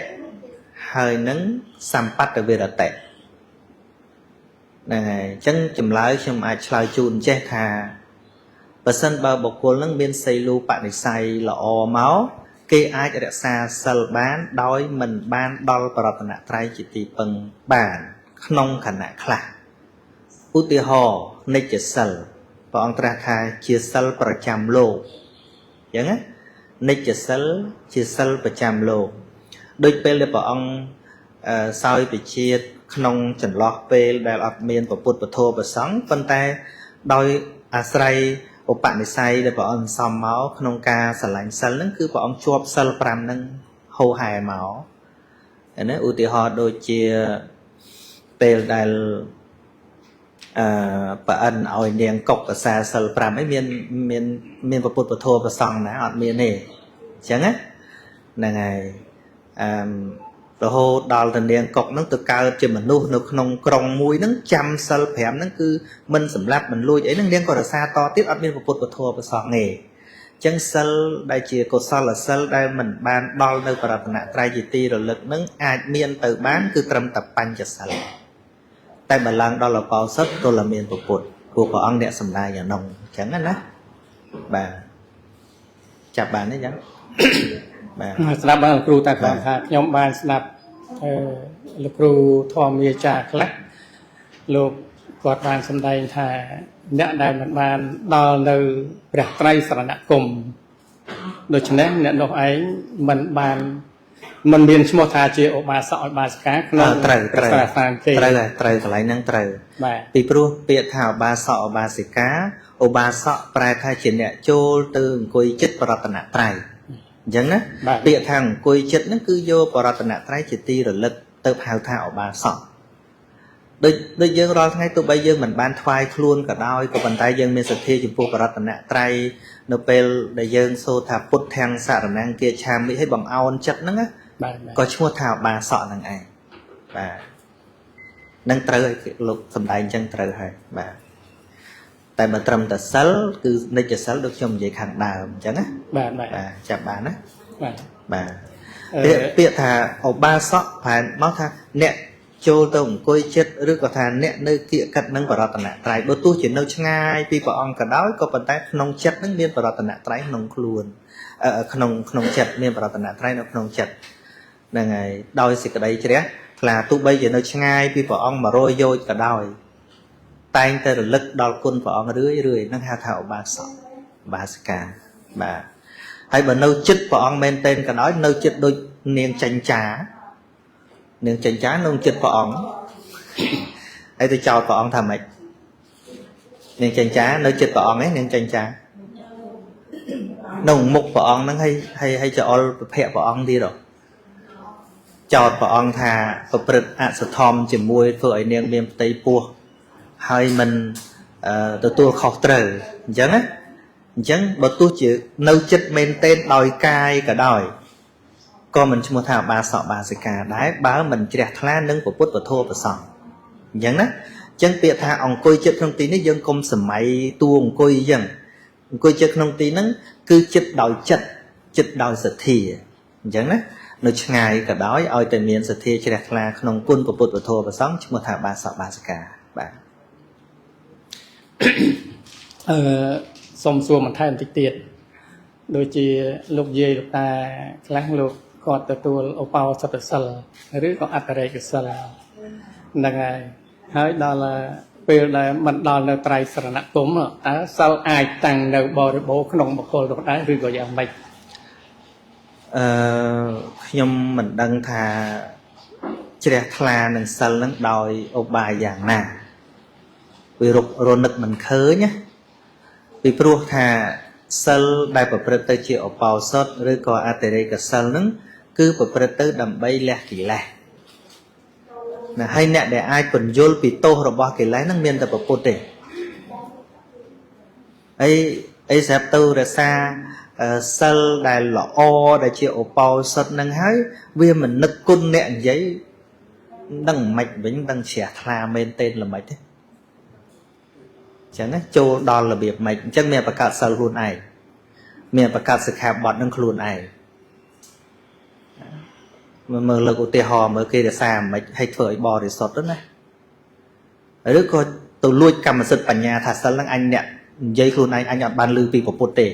ហើយនឹងសម្បត្តិវេរតិហ្នឹងហើយអញ្ចឹងចម្លើយខ្ញុំអាចឆ្លើយជូនចេះថាបើសិនបើបុគ្គលនឹងមានសីលូបនិស្ស័យល្អមកគេអាចរក្សាសិលបានដោយមិនបានដល់បរតនត្រ័យជាទីពឹងបានក្នុងខណៈខ្លះឧទាហរណ៍និច្ចសិលព្រះអង្គត្រាស់ថាជាសិលប្រចាំលោកអញ្ចឹងណានិច្ចសិលជាសិលប្រចាំលោកដូចពេលដែលព្រះអង្គសោយពជាតិក្នុងចន្លោះពេលដែលអត់មានពុទ្ធពធប្រសង្ឃប៉ុន្តែដោយអាស្រ័យឧបនិស្ស័យដែលព្រះអង្គសំមកក្នុងការស្រឡាញ់សិលហ្នឹងគឺព្រះអង្គជាប់សិល5ហ្នឹងហូរហែមកណាឧទាហរណ៍ដូចជាពេលដែលប្រអិនឲ្យនាងកុកសាសិល5អីមានមានមានពុទ្ធពធប្រសង្ឃណាអត់មានទេអញ្ចឹងណាហ្នឹងហើយរហូតដល់ទៅនាងកុកហ្នឹងទៅកើតជាមនុស្សនៅក្នុងក្រុងមួយហ្នឹងចាំសិល5ហ្នឹងគឺមិនសម្លាប់មិនលួចអីហ្នឹងនាងក៏រក្សាតទៀតអត់មានពុទ្ធពធប្រសង្ឃទេអញ្ចឹងសិលដែលជាកុសលសិលដែលមិនបានដល់នៅបរតនត្រ័យជាទីរលឹកហ្នឹងអាចមានទៅបានគឺត្រឹមតែបញ្ចសិលតែបើឡើងដល់ឧបោសថទល់តែមានពុទ្ធព្រោះព្រះអង្គអ្នកសម្ដែងអានោះអញ្ចឹងណាបាទចាប់បានទេអញ្ចឹងបាទស្ដាប់បានលោកគ្រូតែគ្រាន់ថាខ្ញុំបានស្ដាប់លោកគ្រូធម្មយាចាខ្លះលោកគាត់បានសម្ដែងថាអ្នកដែលមិនបានដល់នៅព្រះត្រៃសរណគមដូច្នេះអ្នកនោះឯងមិនបានមិនមានឈ្មោះថាជាឧបាសកឧបាសិកាក្នុងត្រូវត្រូវត្រូវកន្លែងហ្នឹងត្រូវពីព្រោះពាក្យថាឧបាសកឧបាសិកាឧបាសកប្រែថាជាអ្នកចូលទៅអង្គុយចិត្តបរតនត្រ័យអញ្ចឹងណាពាក្យថាអង្គុយចិត្តហ្នឹងគឺយកបរតនត្រ័យជាទីរលឹកទៅហៅថាឧបាសកដូចយើងរាល់ថ្ងៃទោះបីយើងមិនបានថ្វាយខ្លួនក៏ដោយក៏ប៉ុន្តែយើងមានសទ្ធាចំពោះបរតនត្រ័យនៅពេលដែលយើងសូត្រថាពុទ្ធាំងសរណង្គគាឆាមិឲ្យបង្អោនចិត្តហ្នឹងណា បាទបាទ ក៏ឈ្មោះថាឧបាសកនឹងឯងបាទនឹងត្រូវឲ្យលោកសំដែងអញ្ចឹងត្រូវហើយបាទតែបើត្រឹមតែសិលគឺនិច្ចសិលដូចខ្ញុំនិយាយខាងដើមអញ្ចឹងណា បាទបាទ បាទចាប់បានណា បាទ បាទ អឺ ពាក្យថាឧបាសកប្រែមកថាអ្នកចូលទៅអង្គុយចិត្តឬក៏ថាអ្នកនៅគៀកកិតនឹងបរតនត្រ័យបើទោះជានៅឆ្ងាយពីព្រះអង្គក៏ដោយក៏ប៉ុន្តែក្នុងចិត្តនឹងមានបរតនត្រ័យក្នុងខ្លួនក្នុងក្នុងចិត្តមានបរតនត្រ័យនៅក្នុងចិត្តហ្នឹងហើយដោយសេចក្តីជ្រះថ្លាទោះបីជានៅឆ្ងាយពីព្រះអង្គ100យោជន៍ក៏ដោយតែងតែរលឹកដល់គុណព្រះអង្គរឿយរឿយហ្នឹងហៅថាឧបាសកឧបាសិកាបាទហើយបើនៅចិត្តព្រះអង្គមែនទែនក៏ដោយនៅចិត្តដូចនាងចិញ្ចានាងចិញ្ចានៅចិត្តព្រះអង្គហើយទៅចោទព្រះអង្គថាម៉េចនាងចិញ្ចានៅចិត្តព្រះអង្គឯងនាងចិញ្ចានៅមុខព្រះអង្គហ្នឹងហើយហើយចអុលប្រភពព្រះអង្គទៀតចោទព្រះអង្គថាប្រព្រឹត្តអសធម្មជាមួយធ្វើឲ្យនាងមានផ្ទៃពោះហើយមិនទទួលខុសត្រូវអញ្ចឹងណាអញ្ចឹងបើទោះជានៅចិត្តមែនទែនដោយកាយក៏ដោយក៏មិនឈ្មោះថាឧបាសកបាសិកាដែរបើមិនជ្រះថ្លានឹងពុទ្ធពធប្រសង្ឃអញ្ចឹងណាអញ្ចឹងពាក្យថាអង្គុយចិត្តក្នុងទីនេះយើងកុំសម័យតួអង្គុយអញ្ចឹងអង្គុយចិត្តក្នុងទីហ្នឹងគឺចិត្តដោយចិត្តចិត្តដោយសទ្ធាអញ្ចឹងណានៅឆ្ងាយក៏ដោយឲ្យតែមានសទ្ធាជ្រះថ្លាក្នុងគុណពុទ្ធពធប្រសង្ឃឈ្មោះថាបាសកបាសិកាបាទ សូមសួរបន្ថែមតិចទៀតដូចជាលោកយាយលោកតាខ្លះលោកគាត់ទទួលឧបោសថសិលឬក៏អត្តរេកសិលហ្នឹងហើយហើយដល់ពេលដែលមិនដល់នៅត្រៃសរណគមតើសិលអាចតាំងនៅបរិបូរក្នុងបុគ្គលនោះដែរឬក៏យ៉ាងម៉េចខ្ញុំមិនដឹងថាជ្រះថ្លានឹងសិលនឹងដោយឧបាយយ៉ាងណាវារនឹកមិនឃើញណាពីព្រោះថាសិលដែលប្រព្រឹត្តទៅជាឧបោសថឬក៏អតិរេកសិលនឹងគឺប្រព្រឹត្តទៅដើម្បីលះកិលេសណាហើយអ្នកដែលអាចពន្យល់ពីទោសរបស់កិលេសនឹងមានតែព្រះពុទ្ធទេអីស្រាប់ទៅរក្សាសិលដែលល្អដែលជាឧបោសថនឹងហើយវាមិននឹកគុណអ្នកនិយាយដឹងមិនវិញដឹងជ្រះថ្លាមែនទេល្មិចទេអញ្ចឹងណាចូលដល់របៀបម៉េចអញ្ចឹងមានបង្កើតសិលខ្លួនឯងមានបង្កើតសិក្ខាបទនឹងខ្លួនឯងមើលលើកឧទាហរណ៍មើលគេរក្សាមិនឲ្យធ្វើឲ្យបរិសុទ្ធទៅណាឬក៏ទៅលួចកម្មសិទ្ធិបញ្ញាថាសិលនឹងអញអ្នកនិយាយខ្លួនឯងអញអត់បានឮពីពុទ្ធទេ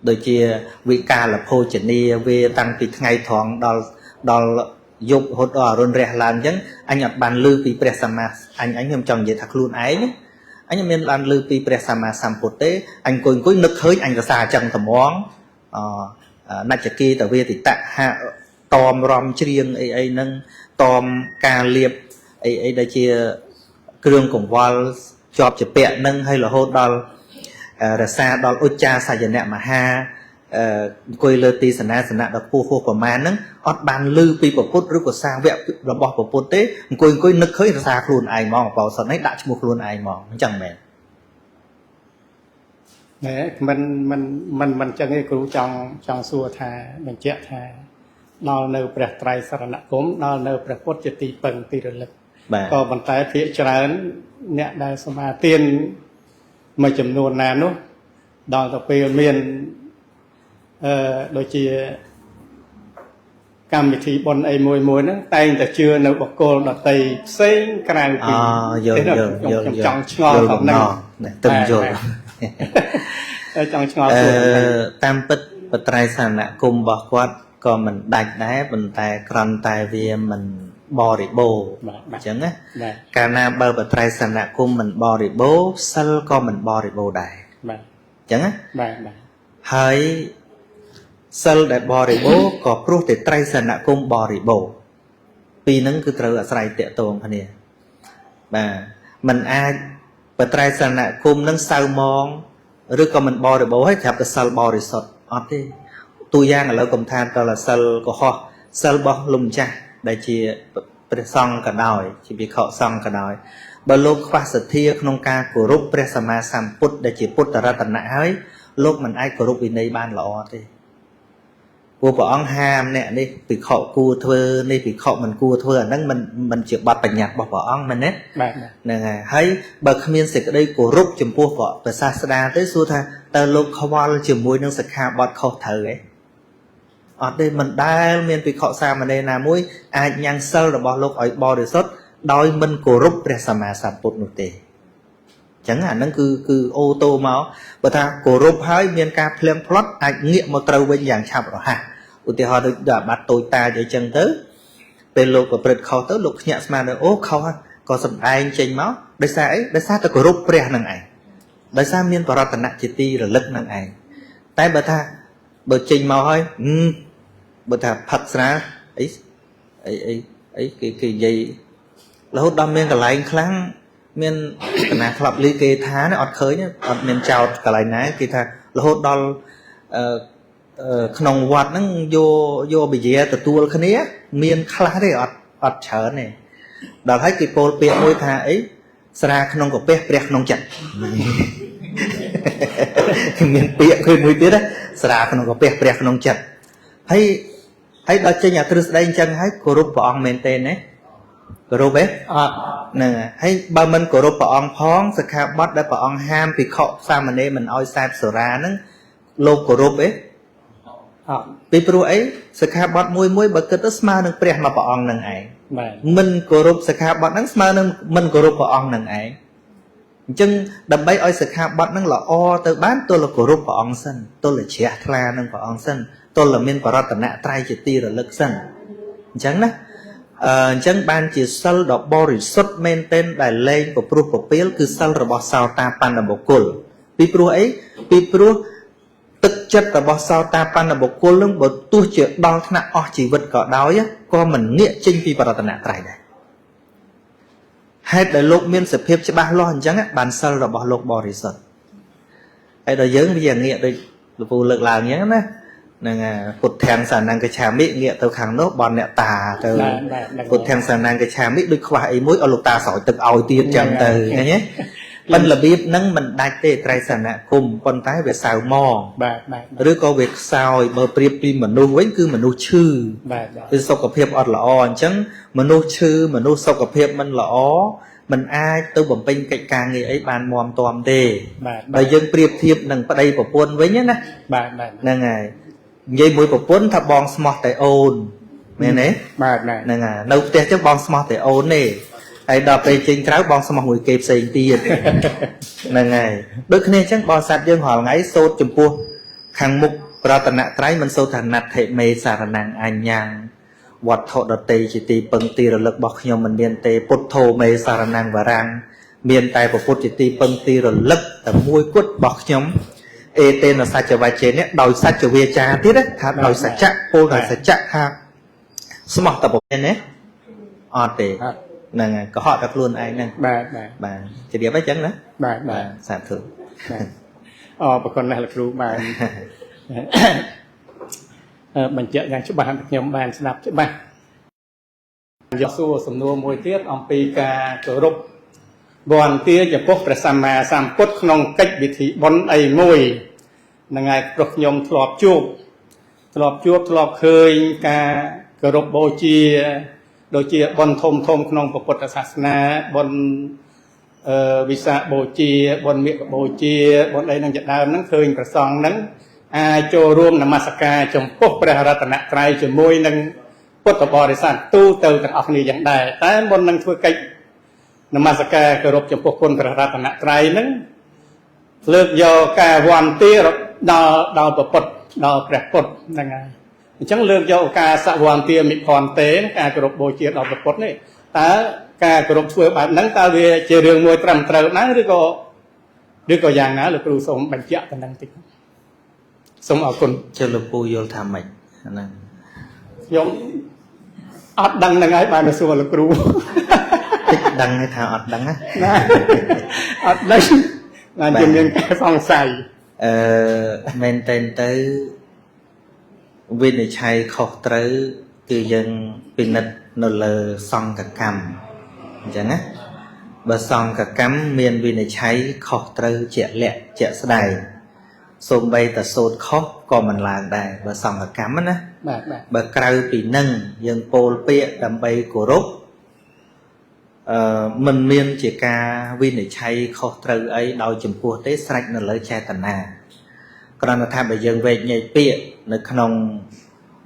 ដូចជាវិកាលភោជនីវាតាំងពីថ្ងៃត្រង់ដល់យប់រហូតដល់អរុណរះឡើងអញ្ចឹងអញអត់បានឮពីព្រះសម្មាអញខ្ញុំចង់និយាយថាខ្លួនឯងអញមានបានឮពីព្រះសម្មាសម្ពុទ្ធទេអញអង្គុយនឹកឃើញអញរសាអញ្ចឹងត្មងណច្ចគីតវេទិតៈហៈតមរំច្រៀងអីអីហ្នឹងតមការលៀបអីអីដែលជាគ្រឿងកង្វល់ជាប់ជាពាក់នឹងហើយរហូតដល់រសាដល់ឧច្ចាសយនៈមហាអង្គុយលើទីសនាសនៈដល់ពោះហួសប្រមាណហ្នឹងអត់បានឮពីពុទ្ធឬក៏សាវករបស់ពុទ្ធទេអង្គុយនឹកឃើញរសាខ្លួនឯងហ្មងឧបោសថនេះដាក់ឈ្មោះខ្លួនឯងហ្មងអញ្ចឹងមែន ណែមិនមិនមិនមិនចឹងទេគ្រូចង់សួរថាបញ្ជាក់ថាដល់នៅព្រះត្រៃសរណគមដល់នៅព្រះពុទ្ធជាទីពឹងទីរលឹកក៏ប៉ុន្តែភាគច្រើនអ្នកដែលសមាទានមួយចំនួនណានោះដល់ទៅពេលមានដូចជាកម្មវិធីបុណ្យអីមួយមួយហ្នឹងតែងតែជឿនៅបុគ្គលដតីផ្សេងក្រៅពីយល់ខ្ញុំចង់ឆ្ងល់ផងហ្នឹងទៅយល់ចង់ឆ្ងល់ខ្លួនតាមពិតបត្រៃសរណគមរបស់គាត់ក៏មិនដាច់ដែរប៉ុន្តែគ្រាន់តែវាមិនបរិបូរអញ្ចឹងណាកាលណាបើបត្រៃសរណគមមិនបរិបូរសិលក៏មិនបរិបូរដែរ បាទ អញ្ចឹងណា បាទបាទ ហើយសិលដែលបរិបូរក៏ព្រោះតែត្រៃសរណគមបរិបូរពីរហ្នឹងគឺត្រូវអាស្រ័យតាក់ទងគ្នាបាទมันអាចបត្រៃសរណគមនឹងសៅមងឬក៏មិនបរិបូរហើយត្រាប់តែសិលបរិសុទ្ធអត់ទេតួយ៉ាងឥឡូវកុំថាតលសិលកុហកសិលរបស់លោកម្ចាស់ដែលជាព្រះសង្ឃក៏ដោយជាភិក្ខុសង្ឃក៏ដោយបើលោកខ្វះសទ្ធាក្នុងការគោរពព្រះសម្មាសម្ពុទ្ធដែលជាពុទ្ធរតនៈហើយលោកមិនអាចគោរពវិន័យបានល្អទេ ព្រោះព្រះអង្គហាមអ្នកនេះភិក្ខុគួរធ្វើនេះភិក្ខុមិនគួរធ្វើអាហ្នឹងមិនជាបទបញ្ញត្តិរបស់ព្រះអង្គមែនទេ បាទ ហ្នឹងហើយហើយបើគ្មានសេចក្តីគោរពចំពោះព្រះសាស្តាទេសួរថាតើលោកខ្វល់ជាមួយនឹងសិក្ខាបទខុសត្រូវទេអត់ទេមិនដែលមានភិក្ខុសាមណេរណាមួយអាចញ៉ាំងសិលរបស់លោកឲ្យបរិសុទ្ធដោយមិនគោរពព្រះសម្មាសម្ពុទ្ធនោះទេចឹងអាហ្នឹងគឺអូតូមកបើថាគោរពហើយមានការភ្លៀងផ្លត់អាចងាកមកត្រូវវិញយ៉ាងឆាប់រហ័សឧទាហរណ៍ដូចអាបត្តិតូចតាចអីចឹងទៅពេលលោកប្រព្រឹត្តខុសទៅលោកភ្ញាក់ស្មានអូខុសក៏សំដែងចេញមកដោយសារអីដោយសារតែគោរពព្រះនឹងឯងដោយសារមានបរតនៈជាទីរលឹកនឹងឯងតែបើថាបើចេញមកហើយបើថាផឹកស្រាអីអីអីអីគេគេនិយាយរហូតដល់មានកន្លែងខ្លាំងមានកណាធ្លាប់លឺគេថាអត់ឃើញអត់មានចោតកន្លែងណាគេថារហូតដល់ក្នុងវត្តហ្នឹងយកបយាទទួលគ្នាមានខ្លះទេអត់ច្រើនទេដល់ហើយគេពោលពាក្យមួយថាអីស្រាក្នុងកាពះព្រះក្នុងចិត្តមានពាក្យគឺមួយទៀតស្រាក្នុងកាពះព្រះក្នុងចិត្តហើយដល់ចេញអាទ្រឹស្ដីអញ្ចឹងហើយគោរពព្រះអង្គមែនទេណាគោរពទេ អត់ ហ្នឹងហើយបើមិនគោរពព្រះអង្គផងសិក្ខាបទដែលព្រះអង្គហាមភិក្ខុសាមណេរមិនឲ្យសេពសុរាហ្នឹងលោកគោរពទេ អត់ ពីព្រោះអីសិក្ខាបទមួយមួយបើគិតទៅស្មើនឹងព្រះមកព្រះអង្គនឹងឯងមិនគោរពសិក្ខាបទហ្នឹងស្មើនឹងមិនគោរពព្រះអង្គនឹងឯងអញ្ចឹងដើម្បីឲ្យសិក្ខាបទហ្នឹងល្អទៅបានទល់គោរពព្រះអង្គសិនទល់ជ្រះថ្លានឹងព្រះអង្គសិនទល់មានបរតនត្រ័យជាទីរលឹកសិនអញ្ចឹងណាអញ្ចឹងបានជាសិលដ៏បរិសុទ្ធមែនទែនដែលលែងពព្រោះពពាលគឺសិលរបស់សោតាបណ្ឌបុគ្គលពីព្រោះអីពីព្រោះទឹកចិត្តរបស់សោតាបណ្ឌបុគ្គលនឹងបើទោះជាដល់ថ្នាក់អស់ជីវិតក៏ដោយក៏មិនងាកចេញពីបរតនត្រ័យដែរហេតុដែលលោកមានសភាពច្បាស់លាស់អញ្ចឹងបានសិលរបស់លោកបរិសុទ្ធហើយដល់យើងវាងាកដូចលោកពូលើកឡើងអញ្ចឹងណាហ្នឹងពុទ្ធាំសានង្គឆាមិងាកទៅខាងនោះបនអ្នកតាទៅពុទ្ធាំសានង្គឆាមិដូចខ្វះអីមួយឲ្យលោកតាស្រោចទឹកឲ្យទៀតចឹងទៅឃើញទេប៉ុន្តែរបៀបហ្នឹងមិនដាច់ទេត្រៃសនគមប៉ុន្តែវាសៅមង បាទ ឬក៏វាខ្សោយបើប្រៀបពីមនុស្សវិញគឺមនុស្សឈឺ បាទ គឺសុខភាពអត់ល្អអញ្ចឹងមនុស្សឈឺមនុស្សសុខភាពមិនល្អមិនអាចទៅបំពេញកិច្ចការងារអីបានមាំទាំទេ បាទ បើយើងប្រៀបធៀបនឹងប្តីប្រពន្ធវិញណា បាទ ហ្នឹងហើយនិយាយមួយប្រពន្ធថាបងស្មោះតែអូនមែនទេ បាទ ហ្នឹងហើយនៅផ្ទះចឹងបងស្មោះតែអូនទេហើយដល់ពេលចេញក្រៅបងស្មោះមួយគេផ្សេងទៀតហ្នឹងហើយដូចគ្នាចឹងបរិស័ទយើងរាល់ថ្ងៃសូត្រចំពោះខាងមុខប្រតនត្រ័យមិនសូត្រថាណដ្ឋិមេសារណង្អញ្ញੰវត្ថុដតីជាទីពឹងទីរលឹករបស់ខ្ញុំមិនមានទេពុទ្ធោមេសារណង្វរាំងមានតែពុទ្ធជាទីពឹងទីរលឹកតែមួយគត់របស់ខ្ញុំអេតេនសច្ចវច្ចេនេះដោយសច្ចវាចាទៀតថាដោយសច្ចៈពោលដោយសច្ចៈថាស្មោះតែប្រពន្ធណាអត់ទេហ្នឹងហើយកុហកតែខ្លួនឯងហ្នឹង បាទ បាទជម្រាបអីចឹងណា បាទបាទ សាធុ បាទអរគុណណាស់លោកគ្រូបាទបញ្ជាក់យ៉ាងច្បាស់ខ្ញុំបានស្ដាប់ច្បាស់យកសួរសំណួរមួយទៀតអំពីការគោរពវន្តាចំពោះព្រះសម្មាសម្ពុទ្ធក្នុងកិច្ចពិធីបុណ្យអីមួយហ្នឹងហើយព្រោះខ្ញុំធ្លាប់ជួបធ្លាប់ឃើញការគោរពបូជាដូចជាបុណ្យធំធំក្នុងពុទ្ធសាសនាបុណ្យវិសាខបូជាបុណ្យមាឃបូជាបុណ្យអីហ្នឹងជាដើមហ្នឹងឃើញព្រះសង្ឃហ្នឹងអាចចូលរួមនមស្ការចំពោះព្រះរតនត្រ័យជាមួយនឹងពុទ្ធបរិស័ទទូទៅទាំងអស់គ្នាយ៉ាងដែរតែមុននឹងធ្វើកិច្ចនមស្ការគោរពចំពោះគុណព្រះរតនត្រ័យហ្នឹងលើកយកការវន្តាដល់ពុទ្ធដល់ព្រះពុទ្ធហ្នឹងហើយអញ្ចឹងលើកយកការសវន្តាមិភន្ទេការគោរពបូជាដល់ព្រះពុទ្ធនេះតើការគោរពធ្វើបែបហ្នឹងតើវាជារឿងមួយត្រឹមត្រូវដែរឬក៏យ៉ាងណាលោកគ្រូសូមបញ្ជាក់តំណែងតិចសូមអរគុណ ចុះលោកពូយល់ថាម៉េចហ្នឹង ខ្ញុំអត់ដឹងហ្នឹងហើយបានទៅសួរលោកគ្រូ តិចដឹងហើយថាអត់ដឹងណា អត់ដឹងបានជាមានការសង្ស័យ មែនតើទៅវិនិច្ឆ័យខុសត្រូវគឺយើងពិនិត្យនៅលើសង្ឃកម្មអញ្ចឹងណាបើសង្ឃកម្មមានវិនិច្ឆ័យខុសត្រូវជាក់លាក់ជាក់ស្ដែង សូម្បីតែសូត្រខុសក៏មិនឡើងដែរបើសង្ឃកម្មណា បាទបាទ បើក្រៅពីនឹងយើងពោលពាក្យដើម្បីគោរពមិនមានជាការវិនិច្ឆ័យខុសត្រូវអីដោយចំពោះទេស្រេចនៅលើចេតនាគ្រាន់តែថាបើយើងវែកញែកពាក្យនៅក្នុង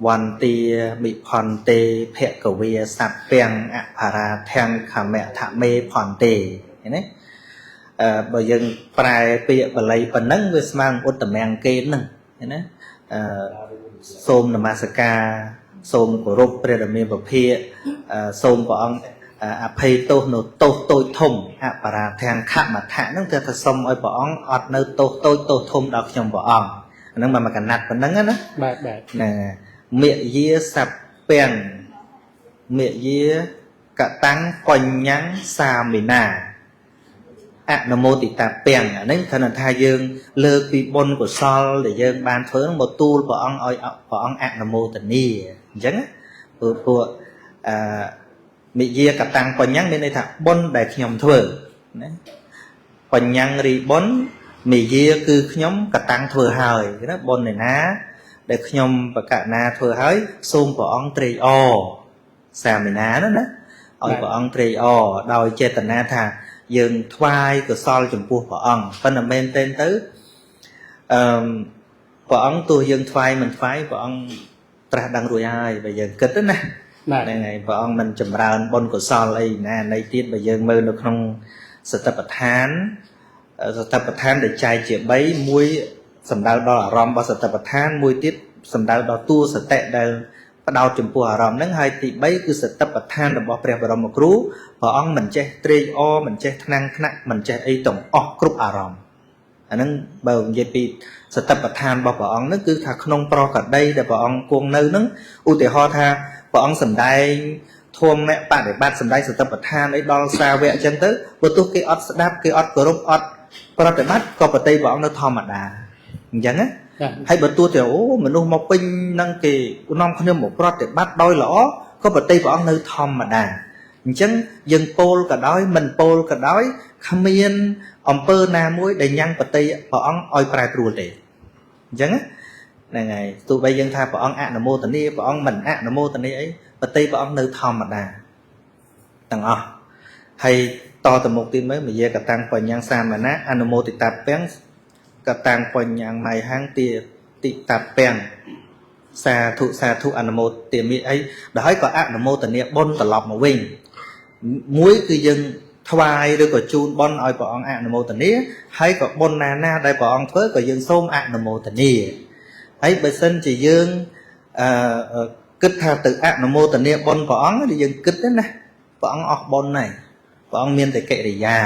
វន្ទាមិផន្ទេភគវាសัพពំអផរាធំខមៈថមេផន្ទេឃើញទេបើយើងប្រែពាក្យបាលីប៉ុណ្ណឹងវាស្មើនឹងឧត្តមង្គេហ្នឹងឃើញណាសូមនមស្ការសូមគោរពព្រះរាមាពភាសូមព្រះអង្គអភ័យទោសនៅទោសតូចធំអបរាធំខមថៈហ្នឹងគឺថាសូមឲ្យព្រះអង្គអត់នៅទោសតូចទោសធំដល់ខ្ញុំព្រះអង្គហ្នឹងមកកណាត់ប៉ុណ្ណឹងណា បាទបាទ ណាមយាសពំមយាកតាំងបញ្ញੰសាមិណាអនុមោទិតាពាំងអានេះគ្រាន់តែថាយើងលើកពីបុណ្យកុសលដែលយើងបានធ្វើហ្នឹងមកទូលព្រះអង្គឲ្យព្រះអង្គអនុមោទនាអញ្ចឹងព្រោះពួកអឺមិយាកតាំងបញ្ញੰមានន័យថាបុណ្យដែលខ្ញុំធ្វើណាបញ្ញੰរីបុណ្យមិយាគឺខ្ញុំកតាំងធ្វើហើយណាបុណ្យឯណាដែលខ្ញុំបកណាធ្វើហើយសូមព្រះអង្គត្រេកអរសាមិណាណាណាឲ្យព្រះអង្គត្រេកអរដោយចេតនាថាយើងថ្វាយកុសលចំពោះព្រះអង្គប៉ុន្តែមែនទែនទៅអឺព្រះអង្គទោះយើងថ្វាយមិនថ្វាយព្រះអង្គត្រាស់ដឹងរួចហើយបើយើងគិតទៅណាហ្នឹងហើយព្រះអង្គមិនចម្រើនបុណ្យកុសលអីណានៃទៀតបើយើងមើលនៅក្នុងសតិប្បដ្ឋានសតិប្បដ្ឋានដែលចែកជា3មួយសំដៅដល់អារម្មណ៍របស់សតិប្បដ្ឋានមួយទៀតសំដៅដល់តួសតិដែលផ្ដោតចំពោះអារម្មណ៍ហ្នឹងហើយទី3គឺសតិប្បដ្ឋានរបស់ព្រះបរមគ្រូព្រះអង្គមិនចេះត្រេកអរមិនចេះថ្នាំងថ្នាក់មិនចេះអីទាំងអស់គ្រប់អារម្មណ៍អាហ្នឹងបើនិយាយពីសតិប្បដ្ឋានរបស់ព្រះអង្គហ្នឹងគឺថាក្នុងប្រកដីដែលព្រះអង្គគង់នៅហ្នឹងឧទាហរណ៍ថាព្រះអង្គសម្ដែងធម៌បដិបត្តិសម្ដែងសតិប្បដ្ឋានអីដល់សាវកអញ្ចឹងទៅបើទោះគេអត់ស្ដាប់គេអត់គោរពអត់ប្រតិបត្តិក៏បតិព្រះអង្គនៅធម្មតាអញ្ចឹងណាហើយបើទោះតែអូមនុស្សមកពេញនឹងគេនាំគ្នាមកប្រតិបត្តិដោយល្អក៏បតិព្រះអង្គនៅធម្មតាអញ្ចឹងយើងពោលក៏ដោយមិនពោលក៏ដោយគ្មានអំពើណាមួយដែលញ៉ាំងបតិព្រះអង្គឲ្យប្រែប្រួលទេអញ្ចឹងហ្នឹងហើយទោះបីយើងថាព្រះអង្គអនុមោទនាព្រះអង្គមិនអនុមោទនាអីបតិព្រះអង្គនៅធម្មតាទាំងអស់ហើយតទៅមុខទៀតមើលមយាកតាំងបញ្ញੰសាមណាអនុមោទិតាពាំងកតាំងបញ្ញੰមៃហាងទាតិតាពាំងសាធុសាធុអនុមោទមិអីដល់ហើយក៏អនុមោទនាបុណ្យត្រឡប់មកវិញមួយគឺយើងថ្វាយឬក៏ជូនបុណ្យឲ្យព្រះអង្គអនុមោទនាហើយក៏បុណ្យណាណាដែលព្រះអង្គធ្វើក៏យើងសូមអនុមោទនាហើយបើសិនជាយើងគិតថាទៅអនុមោទនាបុណ្យព្រះអង្គឬយើងគិតទេណាព្រះអង្គអស់បុណ្យហើយព្រះអង្គមានតែកិរិយា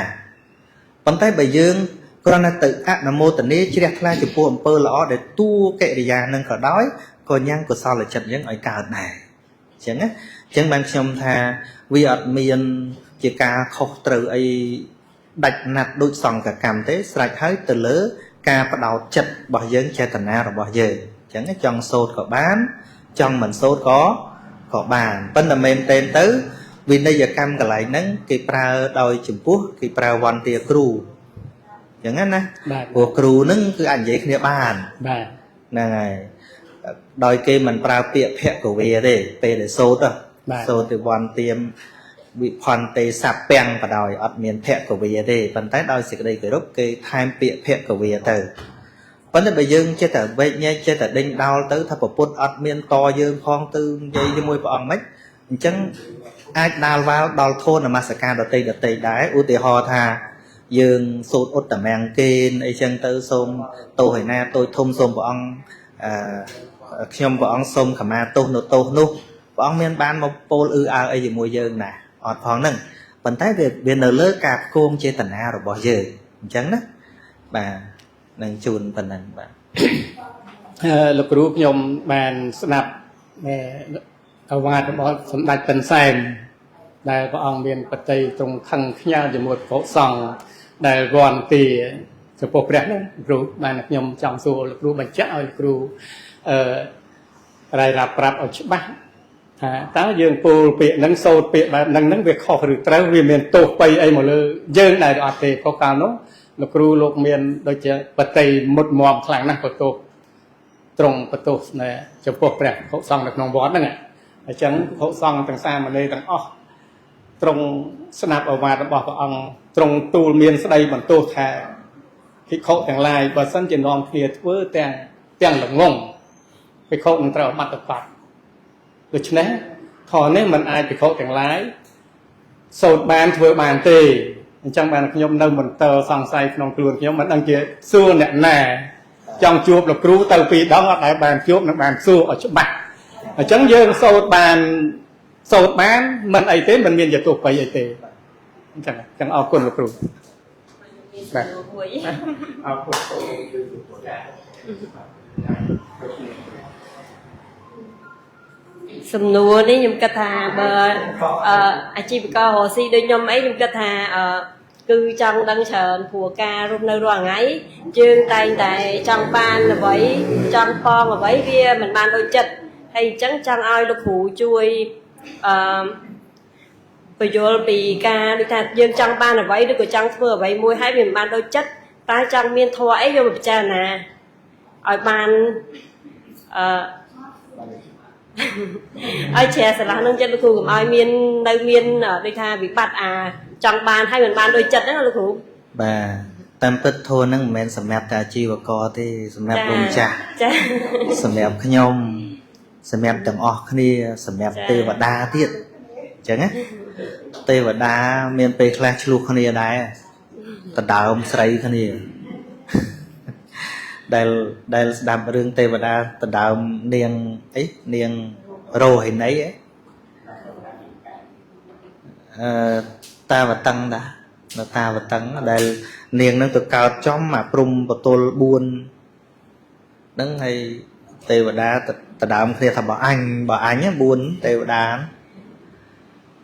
ប៉ុន្តែបើយើងគ្រាន់តែទៅអនុមោទនាជ្រះថ្លាចំពោះអំពើល្អដែលតួកិរិយានឹងក៏ដោយក៏ញ៉ាំងកុសលចិត្តយើងឲ្យកើតដែរអញ្ចឹងណាអញ្ចឹងបានខ្ញុំថាវាអត់មានជាការខុសត្រូវអីដាច់ណាត់ដូចសង្ឃកម្មទេស្រេចហើយទៅលើការបដោតចិត្តរបស់យើងចេតនារបស់យើងអញ្ចឹងចង់សូត្រក៏បានចង់មិនសូត្រក៏បានប៉ុន្តែមែនទែនទៅវិន័យកម្មកន្លែងហ្នឹងគេប្រើដោយចំពោះគេប្រើវន្តាគ្រូអញ្ចឹងណាព្រោះគ្រូហ្នឹងគឺអាចនិយាយគ្នាបានបាទហ្នឹងហើយដោយគេមិនប្រើពាក្យភគវាទេពេលដែលសូត្រសូត្រទៅវន្តាមវិផន្ទេសពាំងបដោយអត់មានភគវាទេប៉ុន្តែដោយសេចក្តីគោរពគេថែមពាក្យភគវាទៅប៉ុន្តែបើយើងចេះតែវែកញែកចេះតែដេញដោលទៅថាប្រពុតអត់មានតយើងផងទៅនិយាយជាមួយព្រះអង្គមិនអញ្ចឹងអាចដាល់វ៉ាល់ដល់ធននមស្ការដតីដតីដែរឧទាហរណ៍ថាយើងសូត្រឧត្តមង្គេនអីចឹងទៅសូមទោសឯណាតូចធំសូមព្រះអង្គខ្ញុំព្រះអង្គសូមខមាទោសនៅទោសនោះព្រះអង្គមានបានមកពោលអ៊ឺអើអីជាមួយយើងណាអត់ផងហ្នឹងប៉ុន្តែវានៅលើការផ្គងចេតនារបស់យើងអញ្ចឹងណាបាទនឹងជូនប៉ុណ្ណឹងបាទ លោកគ្រូខ្ញុំបានស្ដាប់អវាទរបស់សម្ដេចពិនសែនដែលព្រះអង្គមានបតីទ្រង់ខឹងខ្ញាល់ជាមួយព្រះសង្ឃដែលវន្តាចំពោះព្រះនោះគ្រូបានខ្ញុំចង់សួរលោកគ្រូបញ្ជាក់ឲ្យលោកគ្រូរាយរាប់ប្រាប់ឲ្យច្បាស់ថាតើយើងពោលពាក្យហ្នឹងសូត្រពាក្យបែបហ្នឹងហ្នឹងវាខុសឬត្រូវវាមានទោសបៃអីមកលើយើងដែរអត់ទេព្រោះកាលនោះ លោកគ្រូលោកមានដូចជាបតីមុតមមខ្លាំងណាស់បន្ទោសត្រង់បន្ទោសណែចំពោះព្រះភិក្ខុសង្ឃនៅក្នុងវត្តហ្នឹងអញ្ចឹងភិក្ខុសង្ឃទាំងសាមណេរទាំងអស់ត្រង់ស្ដាប់ឱវាទរបស់ព្រះអង្គត្រង់ទូលមានស្ដីបន្ទោសថាភិក្ខុទាំងឡាយបើសិនជានាំគ្នាធ្វើទាំងល្ងងភិក្ខុនឹងត្រូវអាបត្តិបាត់ដូច្នេះធម៌នេះมันអាចភិក្ខុទាំងឡាយសូត្របានធ្វើបានទេអញ្ចឹងបានខ្ញុំនៅមន្ទិលសង្ស័យក្នុងខ្លួនខ្ញុំមិនដឹងជាសួរអ្នកណាចង់ជួបលោកគ្រូទៅពីរដងអត់ដែលបានជួបនឹងបានសួរឲ្យច្បាស់អញ្ចឹងយើងសូត្របានសូត្របានមិនអីទេមិនមានជាទោសបីអីទេអញ្ចឹងអរគុណលោកគ្រូបាទអរគុណ សំណួរនេះខ្ញុំគិតថាបើអាជីវកររកស៊ីដូចខ្ញុំអីខ្ញុំគិតថាគឺចង់ដឹងច្រើនព្រោះការរស់នៅរាល់ថ្ងៃយើងតែងតែចង់បានអ្វីចង់ប៉ងអ្វីវាមិនបានដូចចិត្តហើយអញ្ចឹងចង់ឲ្យលោកគ្រូជួយអឺបញ្យល់ពីការដូចថាយើងចង់បានអ្វីឬក៏ចង់ធ្វើអ្វីមួយហើយវាមិនបានដូចចិត្តតែចង់មានធម៌អីយកមកពិចារណាឲ្យបានអឺឲ្យជ្រះស្រឡះនឹងចិត្តលោកគ្រូកុំឲ្យមាននៅមានដូចថាវិបត្តិអាចង់បានហើយមិនបានដូចចិត្តហ្នឹងលោកគ្រូ បាទតាមពិតធម៌ហ្នឹងមិនមែនសម្រាប់តែអាជីវករទេសម្រាប់លោកម្ចាស់ ចា សម្រាប់ខ្ញុំសម្រាប់ទាំងអស់គ្នាសម្រាប់ទេវតាទៀតអញ្ចឹងណាទេវតាមានពេលខ្លះឆ្លោះគ្នាដែរដដើមស្រីគ្នាដែលស្ដាប់រឿងទេវតាដដើមនាងអីនាងរោហិនីអឺតាវតឹងដែរនៅតាវតឹងដែលនាងនឹងទៅកើតចំអាព្រំបទល4ហ្នឹងហើយទេវតាដដើមគ្នាថាបើអញ4ទេវតា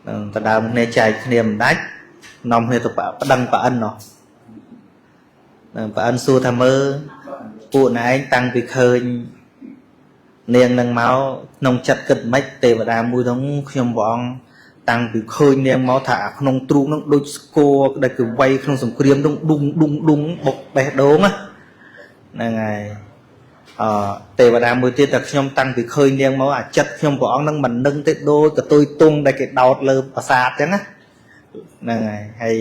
នឹងដដើមគ្នាចែកគ្នាមិនដាច់នាំគ្នាទៅប្តឹងប្រអិននោះនឹងប្រអិនសួរថាមើលពួកណែឯងតាំងពីឃើញនាងនឹងមកក្នុងចិត្តគិតមិនទេវតាមួយនោះខ្ញុំព្រះអង្គតាំងពីឃើញនាងមកថាអាក្នុងទ្រូងនឹងដូចស្គរដែលគេវាយក្នុងសង្គ្រាមនឹងឌុងឌុងឌុងបុកបេះដូងហ្នឹងហើយអទេវតាមួយទៀតតែខ្ញុំតាំងពីឃើញនាងមកអាចិត្តខ្ញុំព្រះអង្គនឹងមិននឹងទេដូចកតុយទុងដែលគេដោតលើប្រាសាទអញ្ចឹងណាហ្នឹងហើយហើយ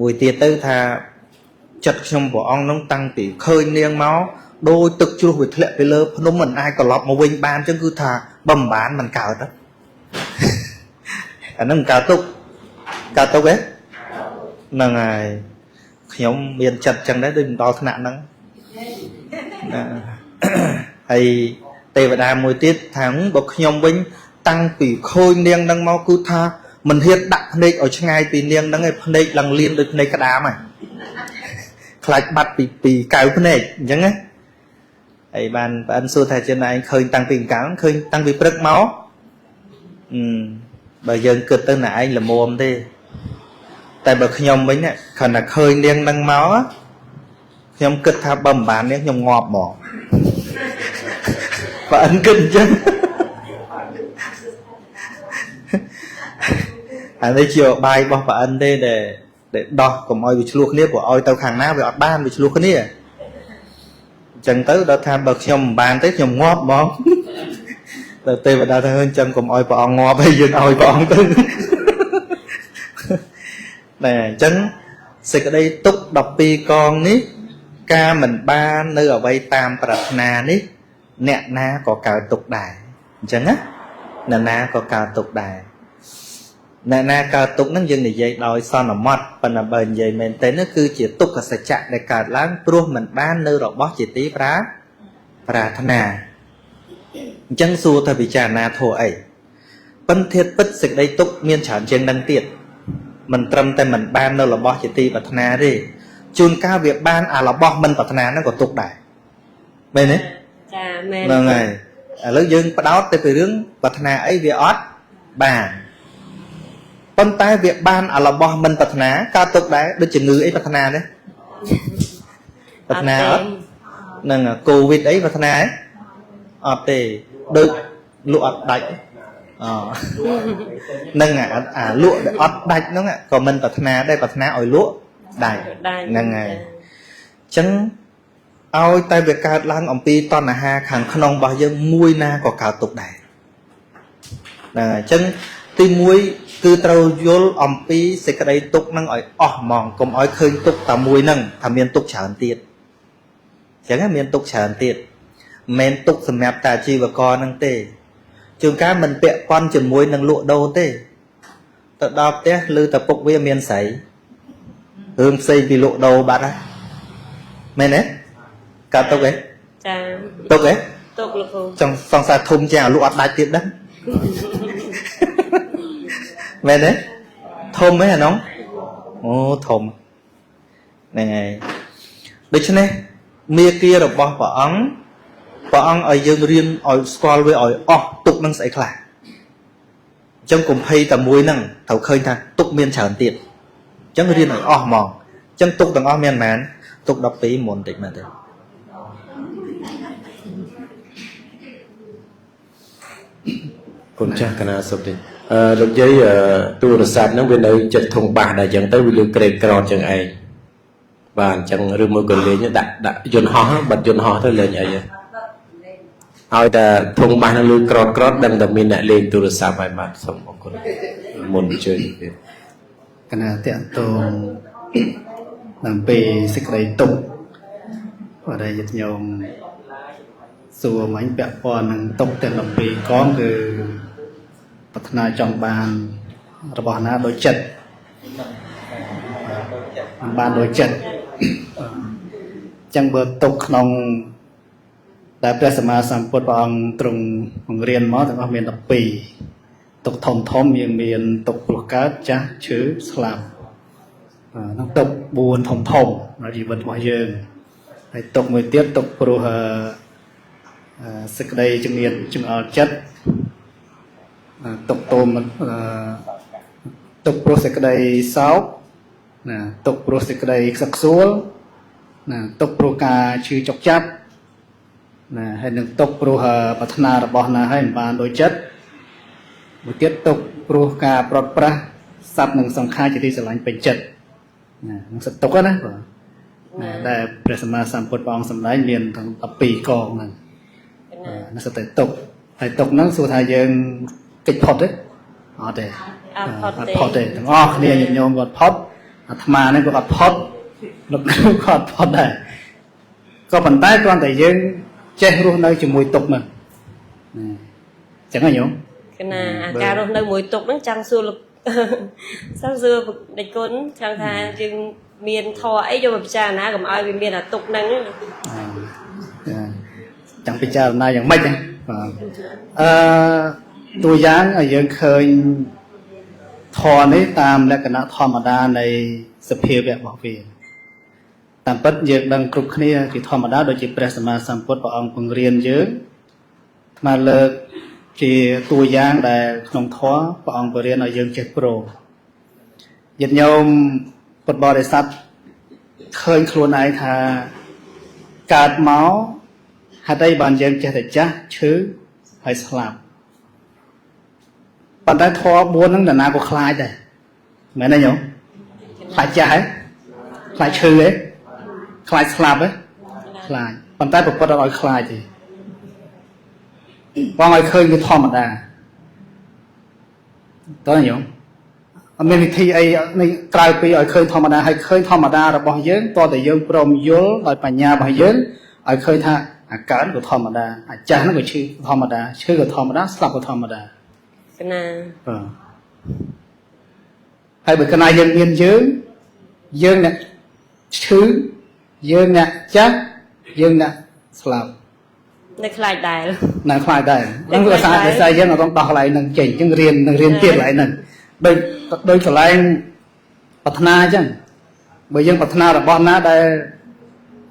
មួយទៀតទៅថាចិត្តខ្ញុំព្រះអង្គនឹងតាំងពីឃើញនាងមកដោយទឹកជ្រោះវាធ្លាក់ពីលើភ្នំមិនអាចត្រឡប់មកវិញបានអញ្ចឹងគឺថាបើមិនបានមិនកើតអាហ្នឹងកើតទុកកើតទុកទេហ្នឹងហើយខ្ញុំមានចិត្តអញ្ចឹងដែរដូចមិនដល់ថ្នាក់ហ្នឹងណាហើយទេវតាមួយទៀតថាបើខ្ញុំវិញតាំងពីឃើញនាងហ្នឹងមកគឺថាមិនហ៊ានដាក់ភ្នែកឲ្យឆ្ងាយពីនាងហ្នឹងឯងភ្នែកឡើងលៀនដូចភ្នែកក្តាមហ្នឹងខ្លាចបាត់ពីកៅភ្នែកអញ្ចឹងណាហើយបានប្អិនសួរថាជាឯងឃើញតាំងពីកាលឃើញតាំងពីព្រឹកមកបើយើងគិតទៅណែឯងល្មមទេតែបើខ្ញុំវិញគ្រាន់តែឃើញនាងនឹងមកខ្ញុំគិតថាបើមិនបាននាងខ្ញុំងាប់ហ្មងបើអិនគិតអញ្ចឹងអានេះជាបាយរបស់ប្អិនទេដែលដោះកុំឲ្យវាឆ្លោះគ្នាព្រោះឲ្យទៅខាងណាវាអត់បានវាឆ្លោះគ្នាអញ្ចឹងទៅដល់ថាបើខ្ញុំមិនបានទេខ្ញុំងាប់ហ្មងដល់ទេវតាថាអញ្ចឹងកុំឲ្យព្រះអង្គងាប់ហើយយើងឲ្យព្រះអង្គទៅណែអញ្ចឹងសេចក្តីទុក12កងនេះការមិនបាននៅអ្វីតាមប្រាថ្នានេះអ្នកណាក៏កើតទុកដែរអញ្ចឹងណាអ្នកណាក៏កើតទុកដែរអ្នកណាកើតទុកហ្នឹងយើងនិយាយដោយសន្មត់ប៉ុន្តែបើនិយាយមែនទេនោះគឺជាទុក្ខសច្ចៈដែលកើតឡើងព្រោះមិនបាននៅរបស់ជាទីប្រាថ្នាអញ្ចឹងសួរថាពិចារណាធម៌អីប៉ុន្តែពិតសេចក្តីទុកមានច្រើនជាងនឹងទៀតមិនត្រឹមតែមិនបាននៅរបស់ជាទីប្រាថ្នាទេជួនកាលវាបានអារបស់មិនប្រាថ្នាហ្នឹងក៏ទុកដែរមែនទេ ចាមែនហ្នឹងហើយឥឡូវយើងផ្ដោតទៅពីរឿងប្រាថ្នាអីវាអត់បានប៉ុន្តែវាបានអារបស់មិនប្រាថ្នាកើតទុកដែរដូចជំងឺអីប្រាថ្នាទេប្រាថ្នាអត់ហ្នឹងកូវីដអីប្រាថ្នាអត់ទេដូចលក់អត់ដាច់អហ្នឹងអាលក់ដែលអត់ដាច់ហ្នឹងក៏មិនប្រាថ្នាដែរប្រាថ្នាឲ្យលក់ ដៃហ្នឹងហើយអញ្ចឹងឲ្យតែវាកើតឡើងអំពីតណ្ហាខាងក្នុងរបស់យើងមួយណាក៏កើតទុកដែរហ្នឹងហើយអញ្ចឹងទី1គឺត្រូវយល់អំពីសេចក្តីទុកនឹងឲ្យអស់ហ្មងកុំឲ្យឃើញទុកតែមួយហ្នឹងថាមានទុកច្រើនទៀតអញ្ចឹងមានទុកច្រើនទៀតមិនមែនទុកសម្រាប់តែអាជីវករហ្នឹងទេជួនកាលមិនពាក់ព័ន្ធជាមួយនឹងលក់ដូរទេទៅដល់ផ្ទះឬតែពុកវាមានស្រីរឿងផ្សេងពីលក់ដូរបាត់ហើយមែនទេកើតទុកទេចាទុកទេទុកលោកគ្រូចង់សង្សារធំជាងលក់អត់ដាច់ទៀតដឹងមែនទេធំទេអានោះអូធំហ្នឹងហើយដូច្នេះមាគ៌ារបស់ព្រះអង្គព្រះអង្គឲ្យយើងរៀនឲ្យស្គាល់វាឲ្យអស់ទុកនឹងស្អីខ្លះអញ្ចឹងកុំភ័យតែមួយហ្នឹងត្រូវឃើញថាទុកមានច្រើនទៀតអញ្ចឹងរៀនឲ្យអស់ហ្មងអញ្ចឹងទុកទាំងអស់មានប៉ុន្មានទុក12មុនតិចមើលទៅគុណចាស់កណាសុខទេលោកយាយទូរស័ព្ទហ្នឹងវានៅចិត្តធុងបាសដែរអញ្ចឹងទៅវាលឺក្រេកក្រតចឹងឯងបាទអញ្ចឹងឬមួយក៏លេងដាក់យន្តហោះបាត់យន្តហោះទៅលេងអីឲ្យតែធុងបាសហ្នឹងលឺក្រតក្រតដឹងតែមានអ្នកលេងទូរស័ព្ទហើយបាទសូមអរគុណមុនអញ្ជើញទៀតកណាតកតងអំពីសេចក្តីទុក្ខបាទដែលញាតិញោមសួរមិញពាក់ព័ន្ធនឹងទុក្ខទាំង12កងគឺប្រាថ្នាចង់បានរបស់ណាដោយចិត្តមិនបានដោយចិត្តអញ្ចឹងបើទុក្ខក្នុងដែលព្រះសម្មាសម្ពុទ្ធព្រះអង្គទ្រង់បង្រៀនមកទាំងអស់មាន12ទុក្ខធំធំយើងមានទុក្ខព្រោះកើតចាស់ឈឺស្លាប់ហ្នឹងទុក្ខ4ធំធំនៅជីវិតរបស់យើងហើយទុក្ខមួយទៀតទុក្ខព្រោះសេចក្តីជំនឿចង្អល់ចិត្តទុកតោមទុកព្រោះសេចក្តីសោកណាទុកព្រោះសេចក្តីខ្សឹកខ្សួលណាទុកព្រោះការឈឺចុកចាប់ណាហើយនឹងទុកព្រោះប្រាថ្នារបស់ណាហើយមិនបានដូចចិត្តមួយទៀតទុកព្រោះការប្រត់ប្រាស់សត្វនិងសង្ខារជាទីស្រឡាញ់ពេញចិត្តណានឹងសត្វទុកណាបាទណាដែលព្រះសម្មាសម្ពុទ្ធព្រះអង្គសម្ដែងមានទាំង12កងហ្នឹងណាសត្វតែទុកហើយទុកហ្នឹងសួរថាយើងកិច្ចផុតទេអត់ទេអត់ផុតទេទាំងអស់គ្នាញាតិញោមគាត់ផុតអាត្មាហ្នឹងក៏អត់ផុតលោកគ្រូក៏អត់ផុតដែរក៏ប៉ុន្តែគ្រាន់តែយើងចេះរស់នៅជាមួយទុកហ្នឹងអញ្ចឹងហ៎ញោមក ណាអាការរស់នៅមួយទុកហ្នឹងចង់សួរលោកសួរដេចគុណចង់ថាយើងមានធម៌អីយកមកពិចារណាកុំឲ្យវាមានអាទុកហ្នឹងចង់ពិចារណាយ៉ាងម៉េចណាបាទតួយ៉ាងឲ្យយើងឃើញធម៌នេះតាមលក្ខណៈធម្មតានៃសភាវៈរបស់វាតាមពិតយើងដឹងគ្រប់គ្នាជាធម្មតាដូចជាព្រះសម្មាសម្ពុទ្ធព្រះអង្គបង្រៀនយើងអាត្មាលើកជាតួយ៉ាងដែលក្នុងធម៌ព្រះអង្គបង្រៀនឲ្យយើងចេះព្រមញាតិញោមពុទ្ធបរិស័ទឃើញខ្លួនឯងថាកើតមកហេតុអីបានយើងចេះតែចាស់ឈឺហើយស្លាប់ប៉ុន្តែធម៌4ហ្នឹងនរណាក៏ខ្លាចដែរមែនទេញោមខ្លាចចាស់ហ៎ខ្លាចឈឺហ៎ខ្លាចស្លាប់ហ៎ខ្លាចប៉ុន្តែប្រពន្ធអត់ឲ្យខ្លាចទេបងឲ្យឃើញវាធម្មតាតើញោមអត់មានវិធីអីនេះក្រៅពីឲ្យឃើញធម្មតាហើយឃើញធម្មតារបស់យើងតើតែយើងព្រមយល់ដោយបញ្ញារបស់យើងឲ្យឃើញថាអាកើនក៏ធម្មតាអាចាស់ហ្នឹងក៏ឈឺធម្មតាឈឺក៏ធម្មតាស្លាប់ក៏ធម្មតាណាបាទហើយបើកណាយើងមានយើងអ្នកឈឺយើងអ្នកចាស់យើងអ្នកស្លាប់ នៅខ្លាចដែរ នៅខ្លាចដែរហ្នឹងគឺសារយើងអត់ต้องដោះកន្លែងហ្នឹងចេញអញ្ចឹងរៀននឹងរៀនទៀតកន្លែងហ្នឹងដូចកន្លែងប្រាថ្នាអញ្ចឹងបើយើងប្រាថ្នារបស់ណាដែល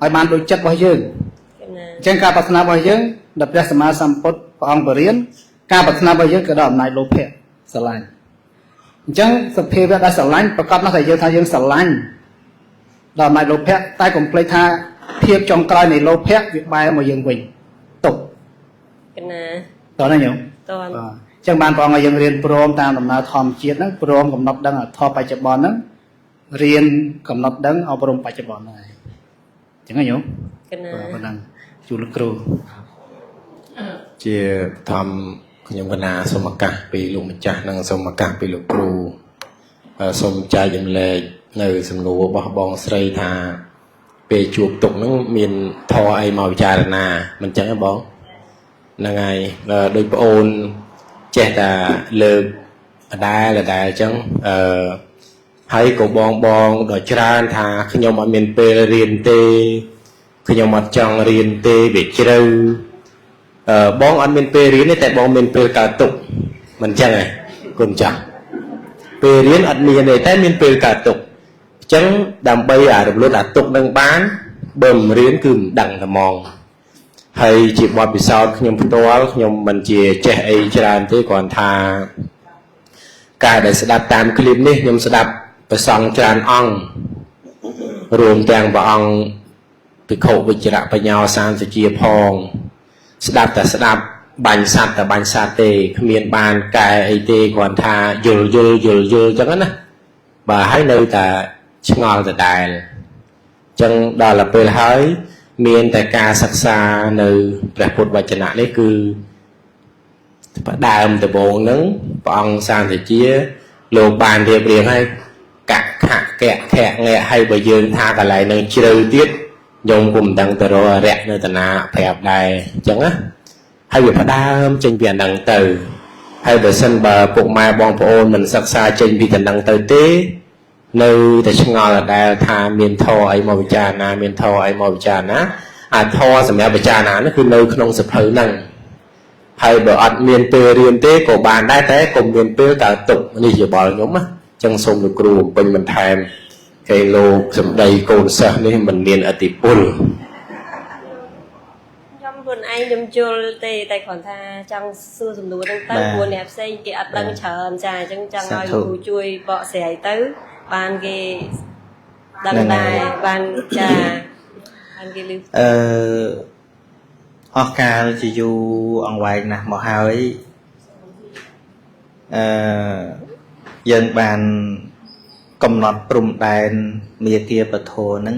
ឲ្យបានដូចចិត្តរបស់យើងអញ្ចឹងការប្រាថ្នារបស់យើងដល់ព្រះសម្មាសម្ពុទ្ធព្រះអង្គបរៀនការប្រាថ្នារបស់យើងក៏ដល់អំណាចលោភៈស្រឡាញ់អញ្ចឹងសភាវៈដែលស្រឡាញ់ប្រកបណាស់តែយើងថាយើងស្រឡាញ់ដល់អំណាចលោភៈតែកុំភ្លេចថាភាពចុងក្រោយនៃលោភៈវាបែរមកយើងវិញទុក ណា តើណាញោម តើ អញ្ចឹងបានព្រះអង្គឲ្យយើងរៀនព្រមតាមដំណើរធម្មជាតិហ្នឹងព្រមកំណត់ដឹងធម៌បច្ចុប្បន្នហ្នឹង រៀនកំណត់ដឹងអប់រំបច្ចុប្បន្នហើយអញ្ចឹងហ៎ញោម កណា បាទប៉ុណ្ណឹងជួបលោកគ្រូ ជាបឋមខ្ញុំកណាសូមឱកាសពីលោកម្ចាស់និងសូមឱកាសពីលោកគ្រូសូមចែករំលែកនៅសំណួររបស់បងស្រីថាពេលជួបទុកហ្នឹងមានធម៌អីមកពិចារណាមិនចឹងទេបងហ្នឹងហើយដូចប្អូនចេះតែលើកដដែលដដែលអញ្ចឹងអឺហើយក៏បងបងដ៏ច្រើនថាខ្ញុំអត់មានពេលរៀនទេខ្ញុំអត់ចង់រៀនទេវាជ្រៅបងអត់មានពេលរៀនទេតែបងមានពេលកើតទុកមិនចឹងទេគុណចាស់ពេលរៀនអត់មានទេតែមានពេលកើតទុកអញ្ចឹងដើម្បីអារំលត់អាទុកនឹងបានបើមិនរៀនគឺមិនដឹងតែហ្មងហើយជាបទពិសោធន៍ខ្ញុំផ្ទាល់ខ្ញុំមិនជាចេះអីច្រើនទេគ្រាន់ថាការដែលស្ដាប់តាមឃ្លីបនេះខ្ញុំស្ដាប់ព្រះសង្ឃច្រើនអង្គរួមទាំងព្រះអង្គភិក្ខុវិជ្ជៈបញ្ញោសានសុជាផងស្ដាប់តែស្ដាប់បាញ់សัตว์តែបាញ់សัตว์ទេគ្មានបានកែអីទេគ្រាន់ថាយល់យល់យល់យល់អញ្ចឹងណាបាទហើយនៅតែឆ្ងល់ដដែលអញ្ចឹងដល់ទៅពេលហើយមានតែការសិក្សានៅព្រះពុទ្ធវចនៈនេះគឺដើមដំបូងហ្នឹងព្រះអង្គសានសុជាលោកបានរៀបរៀងឲ្យកខកៈខៈងៈឲ្យបើយើងថាកន្លែងនឹងជ្រៅទៀតខ្ញុំក៏មិនដឹងទៅរកអរិយនៅតាណាប្រាប់ដែរអញ្ចឹងណាហើយវាផ្ដើមចេញពីអានឹងទៅហើយបើសិនបើពុកម៉ែបងប្អូនមិនសិក្សាចេញពីតំណឹងទៅទេនៅតែឆ្ងល់ដដែលថាមានធម៌អីមកពិចារណាមានធម៌អីមកពិចារណាអាធម៌សម្រាប់ពិចារណានោះគឺនៅក្នុងសភៅហ្នឹងហើយបើអត់មានពេលរៀនទេក៏បានដែរតែកុំមានពេលកើតទុកនេះយោបល់ខ្ញុំណាអញ្ចឹងសូមលោកគ្រូបំពេញបន្ថែមគេលោកសម្ដីកូនសិស្សនេះមិនមានអតិពលខ្ញុំខ្លួនឯងខ្ញុំយល់ទេតែគ្រាន់ថាចង់សួរសំណួរហ្នឹងទៅព្រោះអ្នកផ្សេងគេអត់ដឹងច្រើនចាអញ្ចឹងចង់ឲ្យគ្រូជួយបកស្រាយទៅបានគេដឹងដែរបានចាបានគេឮអស់កាលជាយូរអង្វែងណាស់មកហើយយើងបានកំណត់ព្រំដែនមាគាពធហ្នឹង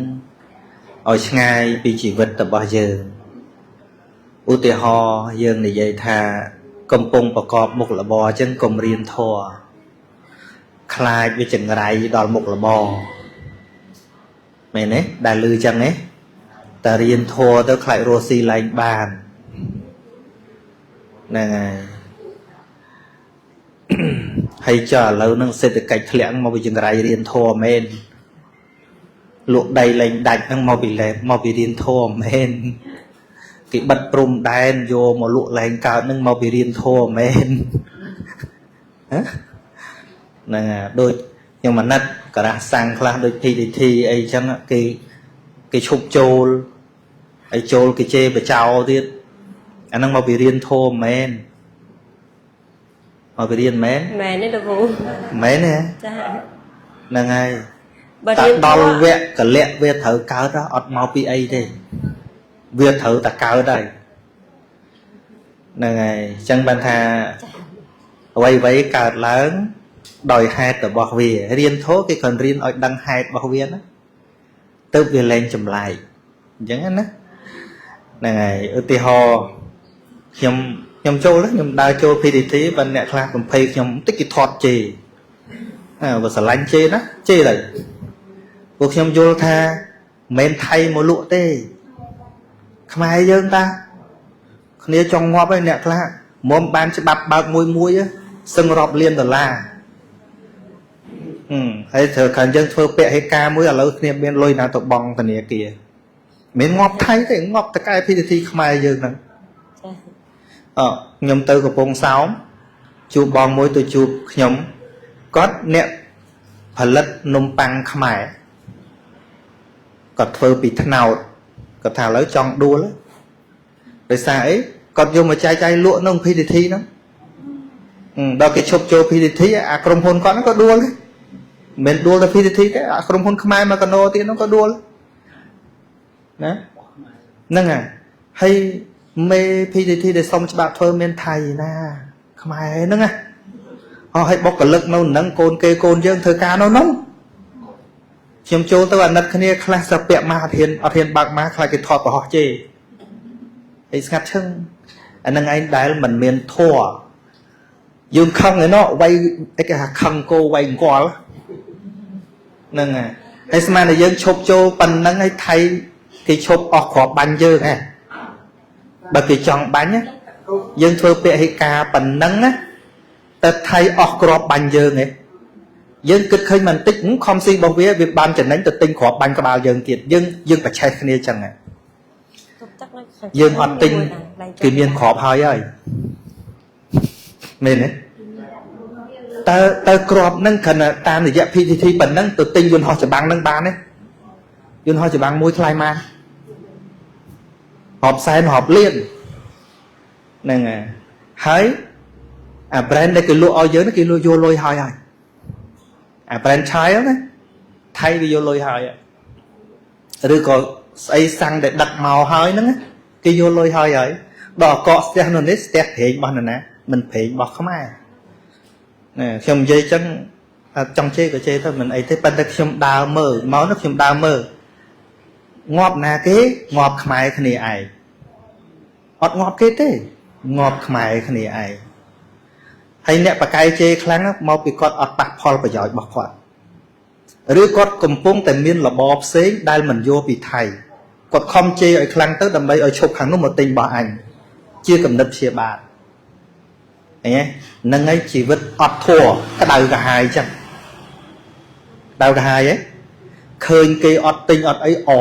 ឲ្យឆ្ងាយពីជីវិតរបស់យើងឧទាហរណ៍យើងនិយាយថាកំពុងប្រកបមុខរបរអញ្ចឹងកុំរៀនធម៌ខ្លាចវាចង្រៃដល់មុខរបរមែនទេដែលឮចឹងទេតែរៀនធម៌ទៅខ្លាចរស់ស៊ីលែងបានហ្នឹងហើយហើយចុះឥឡូវហ្នឹងសេដ្ឋកិច្ចធ្លាក់មកពីចង្រៃរៀនធម៌មែនលក់ដីលែងដាច់ហ្នឹងមកពីរៀនធម៌មែនគេបិទព្រំដែនយកមកលក់លែងកើតហ្នឹងមកពីរៀនធម៌មែនហ្នឹងហើយដូចខ្ញុំអាណិតការ៉ាសាំងខ្លះដូច PDT អីចឹងគេឈប់ចូលហើយចូលគេជេរបចោទៀតអាហ្នឹងមកពីរៀនធម៌មែនមកពីរៀនមែនមែនទេលោកគ្រូមែនទេចាហ្នឹងហើយតែដល់វគ្គកលៈវាត្រូវកើតអត់មកពីអីទេវាត្រូវតែកើតហើយហ្នឹងហើយអញ្ចឹងបានថាអ្វីៗកើតឡើងដោយហេតុរបស់វារៀនធម៌គេគ្រាន់រៀនឲ្យដឹងហេតុរបស់វាណាទៅវាលែងចម្លែកអញ្ចឹងណាហ្នឹងហើយឧទាហរណ៍ខ្ញុំចូលខ្ញុំដើរចូល PDT បើអ្នកខ្លះកំភៃខ្ញុំតិចគេថត់ជេរបើស្រឡាញ់ជេរណាជេរទៅពួកខ្ញុំយល់ថាមិនមែនថៃមកលក់ទេខ្មែរយើងតាគ្នាចង់ងាប់ហើយអ្នកខ្លះមុំបានច្បាប់បើកមួយមួយសឹងរាប់លានដុល្លារហើយត្រូវខាងយើងធ្វើពហិការមួយឥឡូវគ្នាមានលុយណាទៅបង់ធនាគារមិនងាប់ថៃទេងាប់តកែ PTT ខ្មែរយើងហ្នឹងខ្ញុំទៅកំពង់សោមជួបបងមួយទៅជួបខ្ញុំគាត់អ្នកផលិតនំប៉័ងខ្មែរគាត់ធ្វើពីត្នោតគាត់ថាឥឡូវចង់ដួលដោយសារអីគាត់យកមកចែកចាយលក់ក្នុង PTT ហ្នឹងដល់គេឈប់ចូល PTT អាក្រុមហ៊ុនគាត់ហ្នឹងក៏ដួលដែរមិនដួលតែ PTT ទេអាក្រុមហ៊ុនខ្មែរមកកណោទៀតហ្នឹងក៏ដួលណាហ្នឹងហើយមេ PTT ដែលសុំច្បាប់ធ្វើមានថៃណាខ្មែរហ្នឹងណាអស់ឲ្យបុគ្គលិកនៅនឹងកូនគេកូនយើងធ្វើការនៅនោះ ខ្ញុំចូលទៅអាណិតគ្នាខ្លះសិពាក់ម៉ាស់អត់ហ៊ានអត់ហ៊ានបើកម៉ាស់ខ្លាចគេថតប្រហោះជេហើយស្ងាត់ឈឹងអានឹងឯងដែលមិនមានធម៌យើងខឹងឯណោះវាយអីគេថាខឹងគោវាយអង្គលហ្នឹងហើយស្មានតែយើងឈប់ចូលប៉ុណ្ណឹងហើយថៃគេឈប់អស់គ្រាប់បាញ់យើងហ៎បើគេចង់បាញ់យើងធ្វើពហិការប៉ុណ្ណឹងណាតែថៃអស់គ្រាប់បាញ់យើងហ៎យើងគិតឃើញមិនតិចខំស៊ីរបស់វាវាបានចំណេញទៅទិញគ្រាប់បាញ់ក្បាលយើងទៀតយើងយើងប្រឆេះគ្នាចឹងហ៎យើងអត់ទិញគេមានគ្រាប់ហើយហើយមែនទេតើគ្រាប់ហ្នឹងគ្រាន់តែតាមរយៈ PTT ប៉ុណ្ណឹងទៅទិញយន្តហោះចម្បាំងហ្នឹងបានទេយន្តហោះចម្បាំងមួយថ្លៃម៉ានរាប់សែនរាប់លានហ្នឹងហើយអា brand ដែលគេលក់ឲ្យយើងគេលក់យកលុយហើយហើយអា brand ឆាយណាថៃវាយកលុយហើយឬក៏ស្អីសាំងដែលដឹកមកហើយហ្នឹងគេយកលុយហើយហើយដល់កកស្ទះនោះនេះស្ទះប្រេងរបស់នរណាមិនប្រេងរបស់ខ្មែរណែខ្ញុំនិយាយចឹងចង់ជេរក៏ជេរទៅមិនអីទេប៉ុន្តែខ្ញុំដើរមើលមកនោះខ្ញុំដើរមើលងាប់ណាគេងាប់ខ្មែរគ្នាឯងអត់ងាប់គេទេងាប់ខ្មែរគ្នាឯងហើយអ្នកបកែជេរខ្លាំងមកពីគាត់អត់ប៉ះផលប្រយោជន៍របស់គាត់ឬគាត់កំពុងតែមានរបរផ្សេងដែលមិនយកពីថៃគាត់ខំជេរឲ្យខ្លាំងទៅដើម្បីឲ្យឈប់ខាងនោះមកទិញរបស់អញជាកំណត់ព្យាបាទឃើញទេហ្នឹងហើយជីវិតអត់ធัวក្តៅក្រហាយចឹងក្តៅក្រហាយហ៎ឃើញគេអត់ទិញអត់អីអ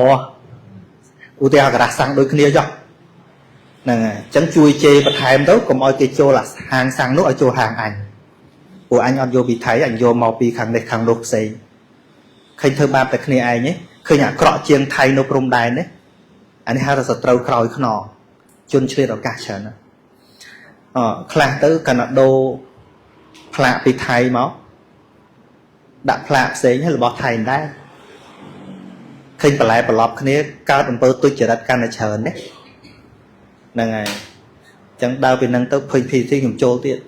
ឧទាហរណ៍ក្រាស់សាំងដូចគ្នាចុះហ្នឹងហើយអញ្ចឹងជួយជេរបន្ថែមទៅកុំឲ្យគេចូលហាងសាំងនោះឲ្យចូលហាងអញព្រោះអញអត់យកពីថៃអញយកមកពីខាងនេះខាងនោះផ្សេងឃើញធ្វើបាបតែគ្នាឯងទេឃើញអាក្រក់ជាងថៃនៅព្រំដែនទេអានេះហៅថាសត្រូវក្រោយខ្នងជនឆ្លៀតឱកាសច្រើនណាអខ្លះទៅកាណាដូផ្លាកពីថៃមកដាក់ផ្លាកផ្សេងហើយរបស់ថៃមិនដែរឃើញបន្លែប្រឡប់គ្នាកើតអំពើទុច្ចរិតកាន់តែច្រើនណាហ្នឹងហើយអញ្ចឹងដើរពីហ្នឹងទៅភ័យ PC ខ្ញុំចូលទៀត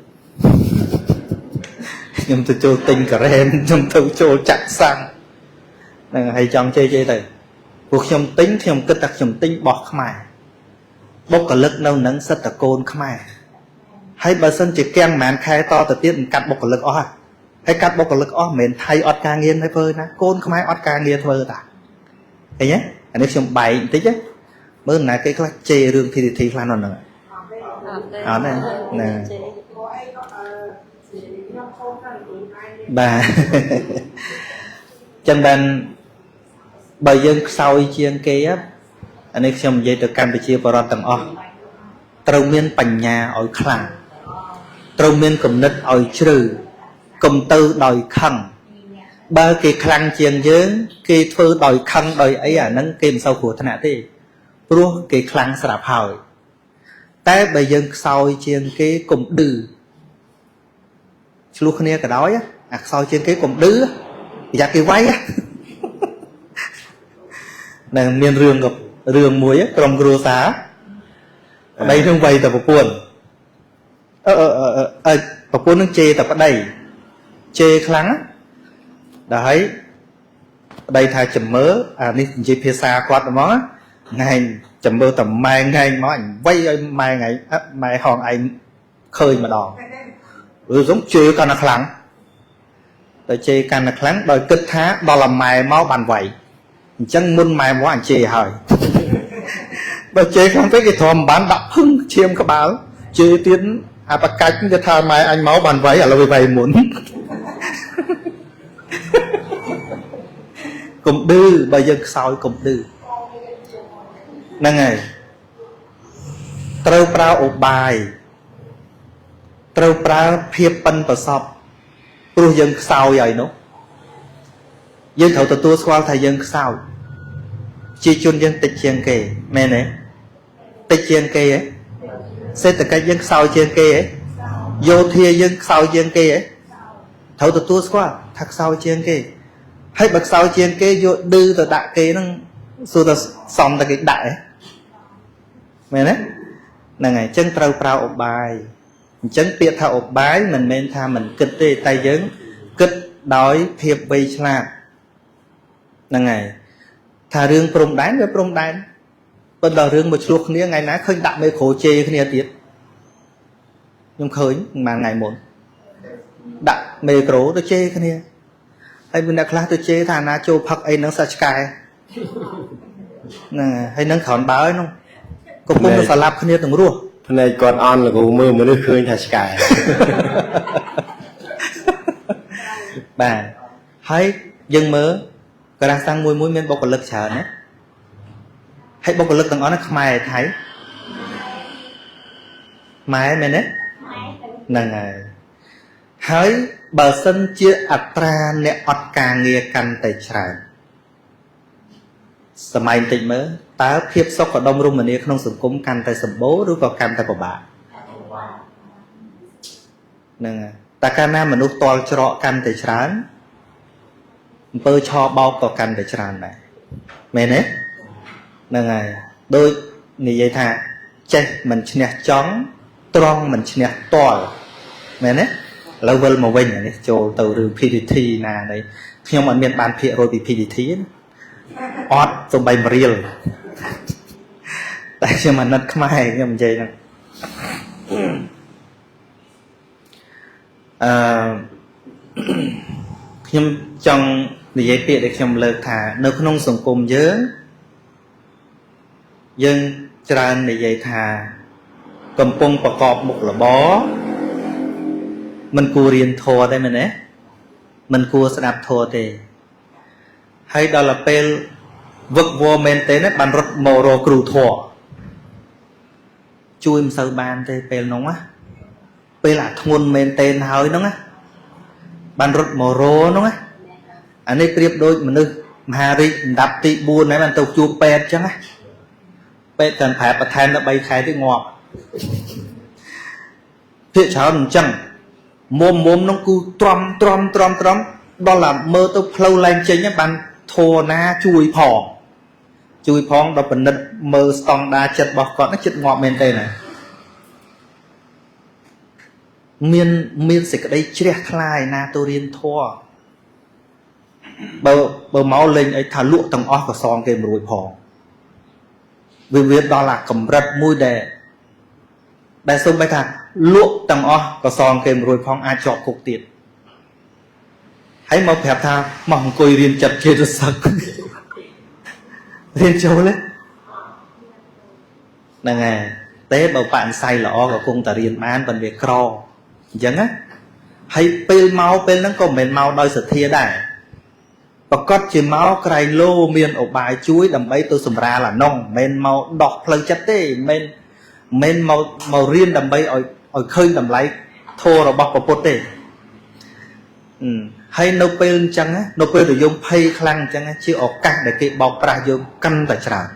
ខ្ញុំទៅចូលទិញការ៉េមខ្ញុំទៅចូលចាក់សាំងហ្នឹងហើយចង់ជេរជេរទៅព្រោះខ្ញុំទិញខ្ញុំគិតថាខ្ញុំទិញបោះខ្មែរបុគ្គលិកនៅនឹងសិតតកូនខ្មែរហើយបើសិនជាគៀងប្រហែលខែតទៅទៀតមិនកាត់បុគ្គលិកអស់ហើយកាត់បុគ្គលិកអស់មិនមែនថៃអត់ការងារទេធ្វើណាកូនខ្មែរអត់ការងារធ្វើតាឃើញទេអានេះខ្ញុំបែកបន្តិចមើលណាគេខ្លះជេររឿង PTT ខ្លះនៅហ្នឹងអត់ទេណាបាទចឹងបានបើយើងខ្សោយជាងគេអានេះខ្ញុំនិយាយទៅកម្ពុជាបរតទាំងអស់ត្រូវមានបញ្ញាឲ្យខ្លាំងត្រូវមានគំនិតឲ្យជ្រៅកុំទៅដោយខឹងបើគេខ្លាំងជាងយើងគេធ្វើដោយខឹងដោយអីអាហ្នឹងគេមិនសូវគ្រោះថ្នាក់ទេព្រោះគេខ្លាំងស្រាប់ហើយតែបើយើងខ្សោយជាងគេកុំឌឺឆ្លោះគ្នាក៏ដោយអាខ្សោយជាងគេកុំឌឺប្រយ័ត្នគេវាយនឹងមានរឿងក៏រឿងមួយក្រុមគ្រួសារប្តីនឹងវាយតែប្រពន្ធអឺប្រពន្ធនឹងជេរតែប្តីជេរខ្លាំងដល់ហើយប្តីថាចាំមើអានេះនិយាយភាសាគាត់ហ្មងថ្ងៃចាំមើលតែម៉ែថ្ងៃមកអញវាយឲ្យម៉ែថ្ងៃម៉ែហងឯងឃើញម្ដងឬសុំជេរកាន់តែខ្លាំងតែជេរកាន់តែខ្លាំងដោយគិតថាដល់ម៉ែមកបានវាយអញ្ចឹងមុនម៉ែមកអញជេរហើយបើជេរខ្លាំងពេកគេទ្រាំមិនបានដាក់ភឹងឈាមក្បាលជេរទៀតអាបកាច់គេថាម៉ែអញមកបានវាយឥឡូវវាវាយមុនកុំឌឺបើយើងខ្សោយកុំឌឺហ្នឹងហើយត្រូវប្រើឧបាយត្រូវប្រើភាពប៉ិនប្រសប់ព្រោះយើងខ្សោយហើយនោះយើងត្រូវទទួលស្គាល់ថាយើងខ្សោយជាជនយើងតិចជាងគេមែនទេតិចជាងគេហ៎សេដ្ឋកិច្ចយើងខ្សោយជាងគេហ៎យោធាយើងខ្សោយជាងគេហ៎ត្រូវទទួលស្គាល់ថាខ្សោយជាងគេហើយបើខ្សោយជាងគេយកឌឺទៅដាក់គេហ្នឹងសួរថាសំតែគេដាក់ហ៎មែនទេហ្នឹងហើយអញ្ចឹងត្រូវប្រើឧបាយអញ្ចឹងពាក្យថាឧបាយមិនមែនថាមិនគិតទេតែយើងគិតដោយភាពវៃឆ្លាត ហ្នឹងហើយថារឿងព្រំដែនវាព្រំដែនប៉ុន្តែរឿងមកឆ្លោះគ្នាថ្ងៃណាឃើញដាក់មេក្រូជេរគ្នាទៀតខ្ញុំឃើញប្រហែលថ្ងៃមុនដាក់មេក្រូទៅជេរគ្នាហើយមានអ្នកខ្លះទៅជេរថាណាចូលផឹកអីហ្នឹងសាច់ឆ្កែហ្នឹងហើយនឹងគ្រាន់បើហ្នឹងកំពុងតែស្លាប់គ្នាទាំងរស់ ភ្នែកគាត់អន់លោកគ្រូមើលមនុស្សឃើញថាឆ្កែ បាទហើយយើងមើលក្រាស់សាំងមួយមួយមានបុគ្គលិកច្រើនណាហើយបុគ្គលិកទាំងអស់ហ្នឹងខ្មែរថៃខ្មែរមែនទេហ្នឹងហើយហើយបើសិនជាអត្រាអ្នកអត់ការងារកាន់តែច្រើនសម័យបន្តិចមើលតើភាពសុខដុមរមនាក្នុងសង្គមកាន់តែសម្បូរឬក៏កាន់តែពិបាកហ្នឹងហើយតែកាលណាមនុស្សតល់ច្រកកាន់តែច្រើនអំពើឆបោកក៏កាន់តែច្រើនដែរមែនទេហ្នឹងហើយដូចនិយាយថាចេះមិនឈ្នះចង់ត្រង់មិនឈ្នះតល់មែនទេឥឡូវវិលមកវិញនេះចូលទៅរឿង PTT ណានេះខ្ញុំអត់មានបានភាគរយពី PTT ណាអត់សំបីមួយរៀលតែខ្ញុំអាណិតខ្មែរខ្ញុំនិយាយហ្នឹងអឺខ្ញុំចង់និយាយពាក្យដែលខ្ញុំលើកថានៅក្នុងសង្គមយើងយើងច្រើននិយាយថាកំពុងប្រកបមុខរបរមិនគួររៀនធម៌ទេមែនទេមិនគួរស្ដាប់ធម៌ទេហើយដល់ពេលវឹកវរមែនទេណាបានរត់មករកគ្រូធម៌ជួយមិនសូវបានទេពេលនោះណាពេលអាធ្ងន់មែនទេហើយនោះណាបានរត់មករនោះណាអានេះប្រៀបដូចមនុស្សមហារាជអណ្ដាប់ទី4ហើយបានទៅជួបពេទ្យអញ្ចឹងណាពេទ្យកាន់ប្រែបន្ថែមដល់3ខែទៀតងាប់ភាគច្រើនអញ្ចឹងមុំមុំនោះគឺទ្រាំទ្រាំទ្រាំទ្រាំដល់តែមើលទៅផ្លូវឡើងចេញបានធរណាជួយផងជួយផងដល់ពិនិត្យមើលស្តង់ដាចិត្តរបស់គាត់ណាចិត្តងាប់មែនទេណាមានសេចក្តីជ្រះថ្លាឯណាទៅរៀនធម៌បើមកលេងអីថាលក់ទាំងអស់ក៏សងគេមិនរួចផងវាដល់អាកម្រិតមួយដែលសូម្បីថាលក់ទាំងអស់ក៏សងគេមិនរួចផងអាចជាប់គុកទៀតហើយមកប្រាប់ថាមកអង្គុយរៀនចិត្តចេតសិករៀនចូលទេហ្នឹងហើយទេបើបនិស័យល្អក៏គង់តែរៀនបានប៉ុន្តែវាក្រអញ្ចឹងណាហើយពេលមកពេលហ្នឹងក៏មិនមែនមកដោយសទ្ធាដែរប្រកាសជាមកក្រៃលោមានឧបាយជួយដើម្បីទៅសម្រាលអានោះមិនមែនមកដោះផ្លូវចិត្តទេមិនមែនមករៀនដើម្បីឲ្យឃើញតម្លៃធម៌របស់ព្រះពុទ្ធទេហើយនៅពេលអញ្ចឹងនៅពេលដែលយើងភ័យខ្លាំងអញ្ចឹងជាឱកាសដែលគេបោកប្រាស់យើងកាន់តែច្រើន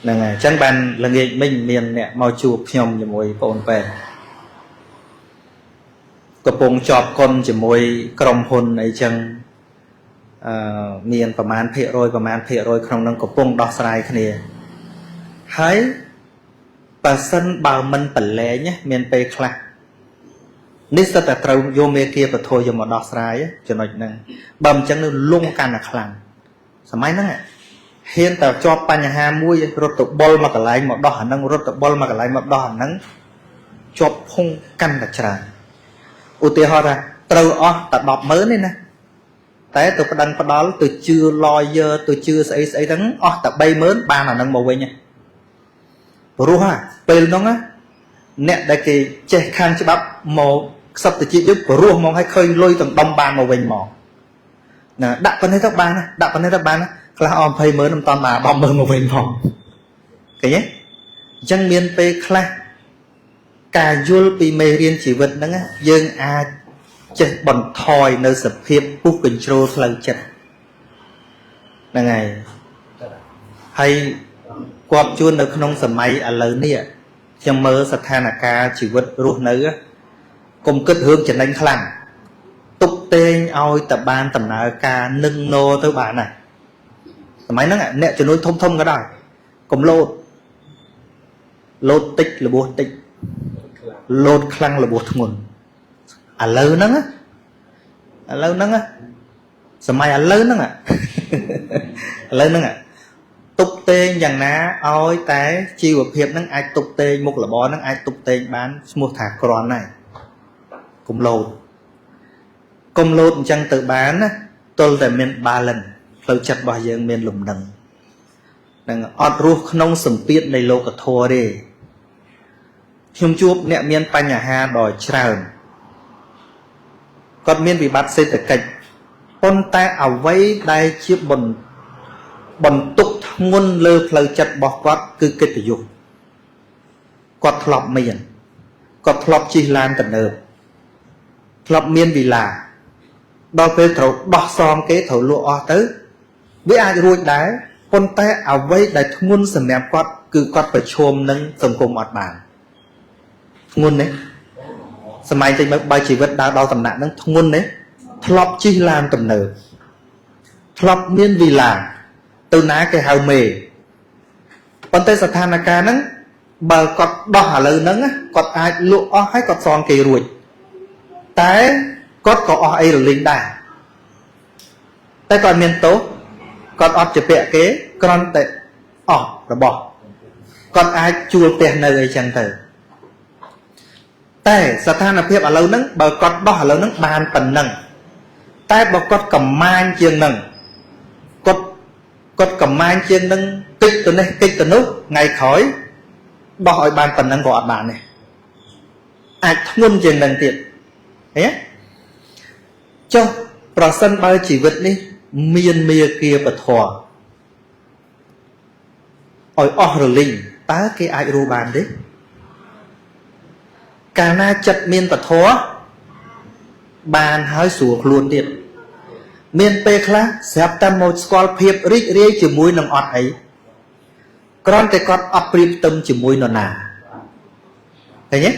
ហ្នឹងហើយអញ្ចឹងបានល្ងាចមិញមានអ្នកមកជួបខ្ញុំជាមួយបងអូនពេទ្យកំពុងជាប់កុនជាមួយក្រុមហ៊ុនអីចឹងមានប្រមាណភាគរយប្រមាណភាគរយក្នុងនឹងកំពុងដោះស្រាយគ្នាហើយបើសិនបើមិនប្រឡែងមានពេលខ្លះនេះសិតតែត្រូវយកមេគាពធយកមកដោះស្រាយចំណុចហ្នឹងបើមិនចឹងនឹងលងកាន់តែខ្លាំងសម័យហ្នឹងហ៊ានតែជាប់បញ្ហាមួយរត់ទៅបុលមកកន្លែងមកដោះអាហ្នឹងរត់ទៅបុលមកកន្លែងមកដោះអាហ្នឹងជាប់ភងកាន់តែច្រើនឧទាហរណ៍ថាត្រូវអស់តែ100000ទេណាតែទៅប្តឹងផ្ដាល់ទៅជឿ lawyer ទៅជឿស្អីស្អីហ្នឹងអស់តែ30000បានអាហ្នឹងមកវិញព្រោះពេលហ្នឹងអ្នកដែលគេចេះខាងច្បាប់មកខ្សឹបតិចយើងព្រោះមកឲ្យឃើញលុយទាំងដុំបានមកវិញមកណាដាក់ប៉ុណ្ណេះទៅបានណាដាក់ប៉ុណ្ណេះទៅបានណាខ្លះអស់200,000មិនតាន់បាន100000មកវិញផងឃើញទេអញ្ចឹងមានពេលខ្លះការយល់ពីមេរៀនជីវិតហ្នឹងយើងអាចចេះបន្ថយនៅសភាពពុះកញ្ជ្រោលផ្លូវចិត្តហ្នឹងហើយហើយគាត់ជួននៅក្នុងសម័យឥឡូវនេះខ្ញុំមើលស្ថានភាពជីវិតរស់នៅកុំគិតរឿងចំណេញខ្លាំងទុកតែងឲ្យតែបានដំណើរការនឹងណទៅបានណាសម័យហ្នឹងអ្នកជំនួញធំធំក៏ដោយកុំលោតលោតតិចរបួសតិចលោតខ្លាំងរបួសធ្ងន់ឥឡូវហ្នឹងឥឡូវហ្នឹង សម័យឥឡូវហ្នឹងឥឡូវហ្នឹងទប់ទេងយ៉ាងណាឲ្យតែជីវភាពហ្នឹងអាចទប់ទេងមុខរបរហ្នឹងអាចទប់ទេងបានឈ្មោះថាក្រាន់ហើយកុំលោតកុំលោតអញ្ចឹងទៅបានណាទល់តែមាន balance ផ្លូវចិត្តរបស់យើងមានលំនឹងនឹងអត់រស់ក្នុងសម្ពាធនៃលោកធម៌ទេខ្ញុំជួបអ្នកមានបញ្ហាដ៏ច្រើនគាត់មានវិបត្តិសេដ្ឋកិច្ចប៉ុន្តែអ្វីដែលជាបន្ទុកធ្ងន់លើផ្លូវចិត្តរបស់គាត់គឺកិត្តិយសគាត់ធ្លាប់មានគាត់ធ្លាប់ជិះឡានទំនើបធ្លាប់មានវីឡាដល់ពេលត្រូវដោះសងគេត្រូវលក់អស់ទៅវាអាចរួចដែរប៉ុន្តែអ្វីដែលធ្ងន់សម្រាប់គាត់គឺគាត់ប្រឈមនឹងសង្គមអត់បានធ្ងន់ទេសម័យតិចមើលបើជីវិតដើរដល់តំណាក់ហ្នឹងធ្ងន់ទេធ្លាប់ជិះឡានទំនើបធ្លាប់មានវីឡាទៅណាគេហៅមេប៉ុន្តែស្ថានភាពហ្នឹងបើគាត់ដោះឥឡូវហ្នឹងគាត់អាចលក់អស់ហើយគាត់សងគេរួចតែគាត់ក៏អស់អីរលីងដែរតែគាត់មានទោសគាត់អត់ជាពាក់គេគ្រាន់តែអស់របស់គាត់អាចជួលផ្ទះនៅអីចឹងទៅតែស្ថានភាពឥឡូវហ្នឹងបើគាត់ដោះឥឡូវហ្នឹងបានប៉ុណ្ណឹងតែបើគាត់កំម៉ាញជាងហ្នឹងគាត់កំម៉ាញជាងហ្នឹងតិចទៅនេះតិចទៅនោះថ្ងៃក្រោយដោះឲ្យបានប៉ុណ្ណឹងក៏អត់បានដែរអាចធ្ងន់ជាងហ្នឹងទៀតឃើញទេចុះប្រសិនបើជីវិតនេះមានមេគាពធឲ្យអស់រលីងតើគេអាចរស់បានទេកាលណាចិត្តមានពធបានហើយស្រួលខ្លួនទៀតមានពេលខ្លះស្រាប់តែមកស្គាល់ភាពរីករាយជាមួយនឹងអត់អីគ្រាន់តែគាត់អត់ប្រៀបផ្ទឹមជាមួយនរណាឃើញទេ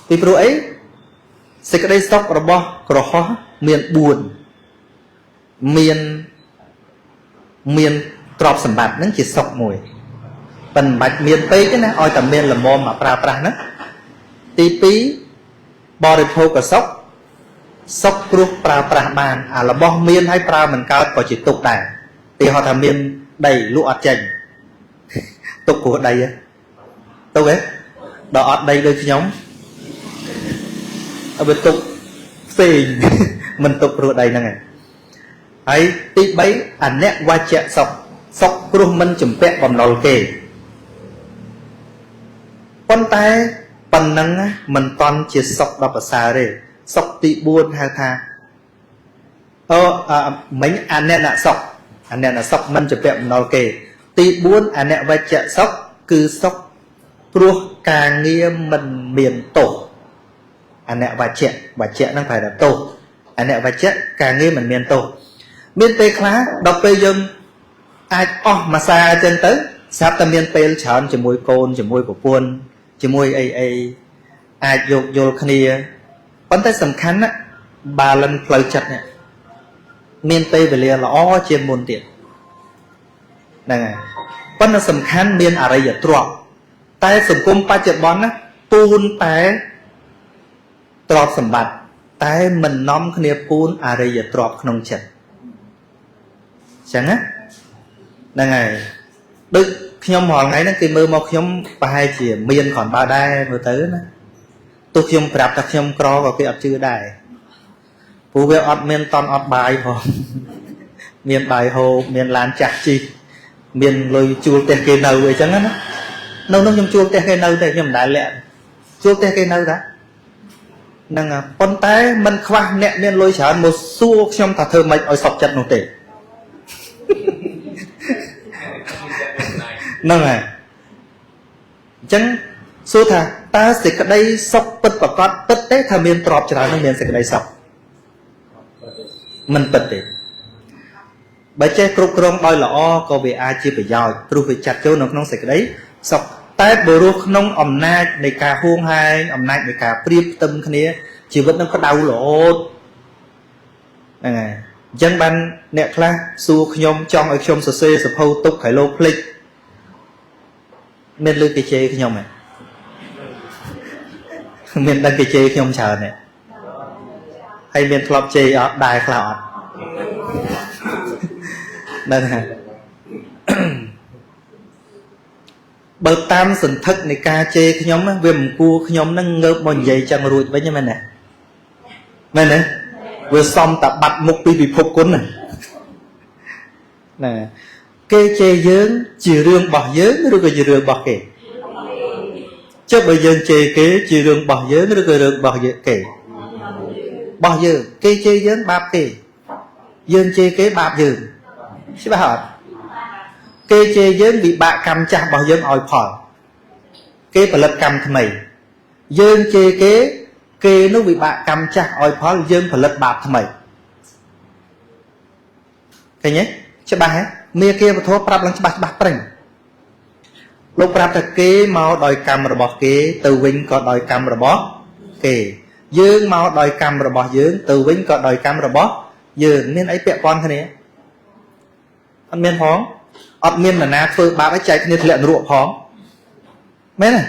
ពីព្រោះអីសេចក្តីសុខរបស់ក្រហោះមាន4មានទ្រព្យសម្បត្តិហ្នឹងជាសុខមួយប៉ុន្តែមិនបាច់មានពេកទេណាឲ្យតែមានល្មមមកប្រើប្រាស់ហ្នឹងទី2បរិភោគសុខសុខព្រោះប្រើប្រាស់បានអារបស់មានហើយប្រើមិនកើតក៏ជាទុកដែរទីហោះថាមានដីលក់អត់ចេញទុកព្រោះដីទុកហ៎ដល់អត់ដីដូចខ្ញុំឲ្យវាទុកផ្សេងមិនទុកព្រោះដីហ្នឹងឯងហើយទី3អនវច្ចៈសុខសុខព្រោះមិនជំពាក់បំណុលគេប៉ុន្តែប៉ុណ្ណឹងមិនតន់ជាសុខដល់ប្រសើរទេសុខទី4ហៅថាមិញអនៈសុខអនៈសុខមិនជំពាក់បំណុលគេទី4អនវច្ចៈសុខគឺសុខព្រោះការងារមិនមានទោសអនវច្ចៈវច្ចៈហ្នឹងប្រែថាទោសអនវច្ចៈការងារមិនមានទោសមានពេលខ្លះដល់ពេលយើងអាចអស់មួយសាអញ្ចឹងទៅស្រាប់តែមានពេលច្រើនជាមួយកូនជាមួយប្រពន្ធជាមួយអីអីអាចយោគយល់គ្នាប៉ុន្តែសំខាន់ណា balance ផ្លូវចិត្តនេះមានពេលវេលាល្អជាងមុនទៀតហ្នឹងហើយប៉ុន្តែសំខាន់មានអរិយទ្រព្យតែសង្គមបច្ចុប្បន្នណាពូនតែទ្រព្យសម្បត្តិតែមិននាំគ្នាពូនអរិយទ្រព្យក្នុងចិត្តអញ្ចឹងណាហ្នឹងហើយដូចខ្ញុំរាល់ថ្ងៃហ្នឹងគេមើលមកខ្ញុំប្រហែលជាមានគ្រាន់បើដែរមើលទៅណាទោះខ្ញុំប្រាប់ថាខ្ញុំក្រក៏គេអត់ជឿដែរព្រោះវាអត់មានតន់អត់បាយផងមានបាយហូបមានឡានចាស់ជិះមានលុយជួលផ្ទះគេនៅអីចឹងណានៅនោះខ្ញុំជួលផ្ទះគេនៅទេខ្ញុំមិនដែលលាក់ជួលផ្ទះគេនៅតាហ្នឹងប៉ុន្តែមិនខ្វះអ្នកមានលុយច្រើនមកសួរខ្ញុំថាធ្វើម៉េចឲ្យសុខចិត្តនោះទេហ្នឹងហើយអញ្ចឹងសួរថាតើសេចក្តីសុខពិតប្រាកដពិតទេថាមានទ្រព្យច្រើននឹងមានសេចក្តីសុខមិនពិតទេបើចេះគ្រប់គ្រងដោយល្អក៏វាអាចជាប្រយោជន៍ព្រោះវាចាត់ចូលនៅក្នុងសេចក្តីសុខតែបើរស់ក្នុងអំណាចនៃការហួងហែងអំណាចនៃការប្រៀបផ្ទឹមគ្នាជីវិតនឹងក្តៅរហូតហ្នឹងហើយអញ្ចឹងបានអ្នកខ្លះសួរខ្ញុំចង់ឲ្យខ្ញុំសរសេរសភៅទុកឲ្យលោកភ្លេចមានលើគេជេរខ្ញុំហ៎មានដឹងគេជេរខ្ញុំច្រើនទេ ហើយមានធ្លាប់ជេរអត់ដែរខ្លះអត់ដឹងហើយបើតាមសន្ធឹកនៃការជេរខ្ញុំវាមិនគួរខ្ញុំនឹងងើបមកនិយាយចឹងរួចវិញមែនទេមែនទេវាសំតែបាត់មុខពីពិភពគុណណាណាគេជេរយើងជារឿងរបស់យើងឬក៏ជារឿងរបស់គេចុះបើយើងជេរគេជារឿងរបស់យើងឬក៏រឿងរបស់គេរបស់យើងគេជេរយើងបាបគេយើងជេរគេបាបយើងច្បាស់អត់គេជេរយើងវិបាកកម្មចាស់របស់យើងឲ្យផលគេផលិតកម្មថ្មីយើងជេរគេគេនោះវិបាកកម្មចាស់ឲ្យផលយើងផលិតបាបថ្មីឃើញទេច្បាស់ហ៎មេគាពធប្រាប់ឡើងច្បាស់ច្បាស់ប្រេងលោកប្រាប់ថាគេមកដោយកម្មរបស់គេទៅវិញក៏ដោយកម្មរបស់គេយើងមកដោយកម្មរបស់យើងទៅវិញក៏ដោយកម្មរបស់យើងមានអីពាក់ព័ន្ធគ្នាអត់មានផងអត់មាននរណាធ្វើបាបឲ្យចែកគ្នាធ្លាក់នរកផងមែនទេ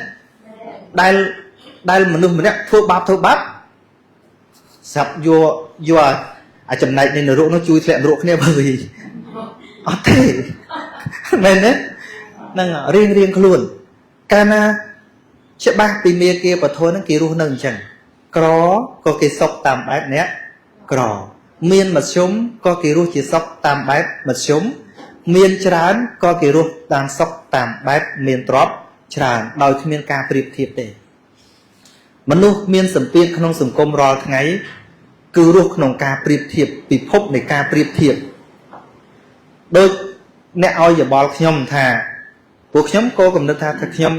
ដែលមនុស្សម្នាក់ធ្វើបាបស្រាប់យកអាចំណែកនៃនរកនោះជួយធ្លាក់នរកគ្នាបើវិញអត់ទេមែនទេហ្នឹងរៀងខ្លួនកាលណាច្បាស់ពីមេគាពធហ្នឹងគេរស់នៅអញ្ចឹងក្រក៏គេសុខតាមបែបអ្នកក្រមានមធ្យមក៏គេរស់ជាសុខតាមបែបមធ្យមមានច្រើនក៏គេរស់តាមសុខតាមបែបមានទ្រព្យច្រើនដោយគ្មានការប្រៀបធៀបទេមនុស្សមានសម្ពាធក្នុងសង្គមរាល់ថ្ងៃគឺរស់ក្នុងការប្រៀបធៀបពិភពនៃការប្រៀបធៀបដូចអ្នកឲ្យយោបល់ខ្ញុំថាពួកខ្ញុំក៏កំណត់ថាខ្ញុំ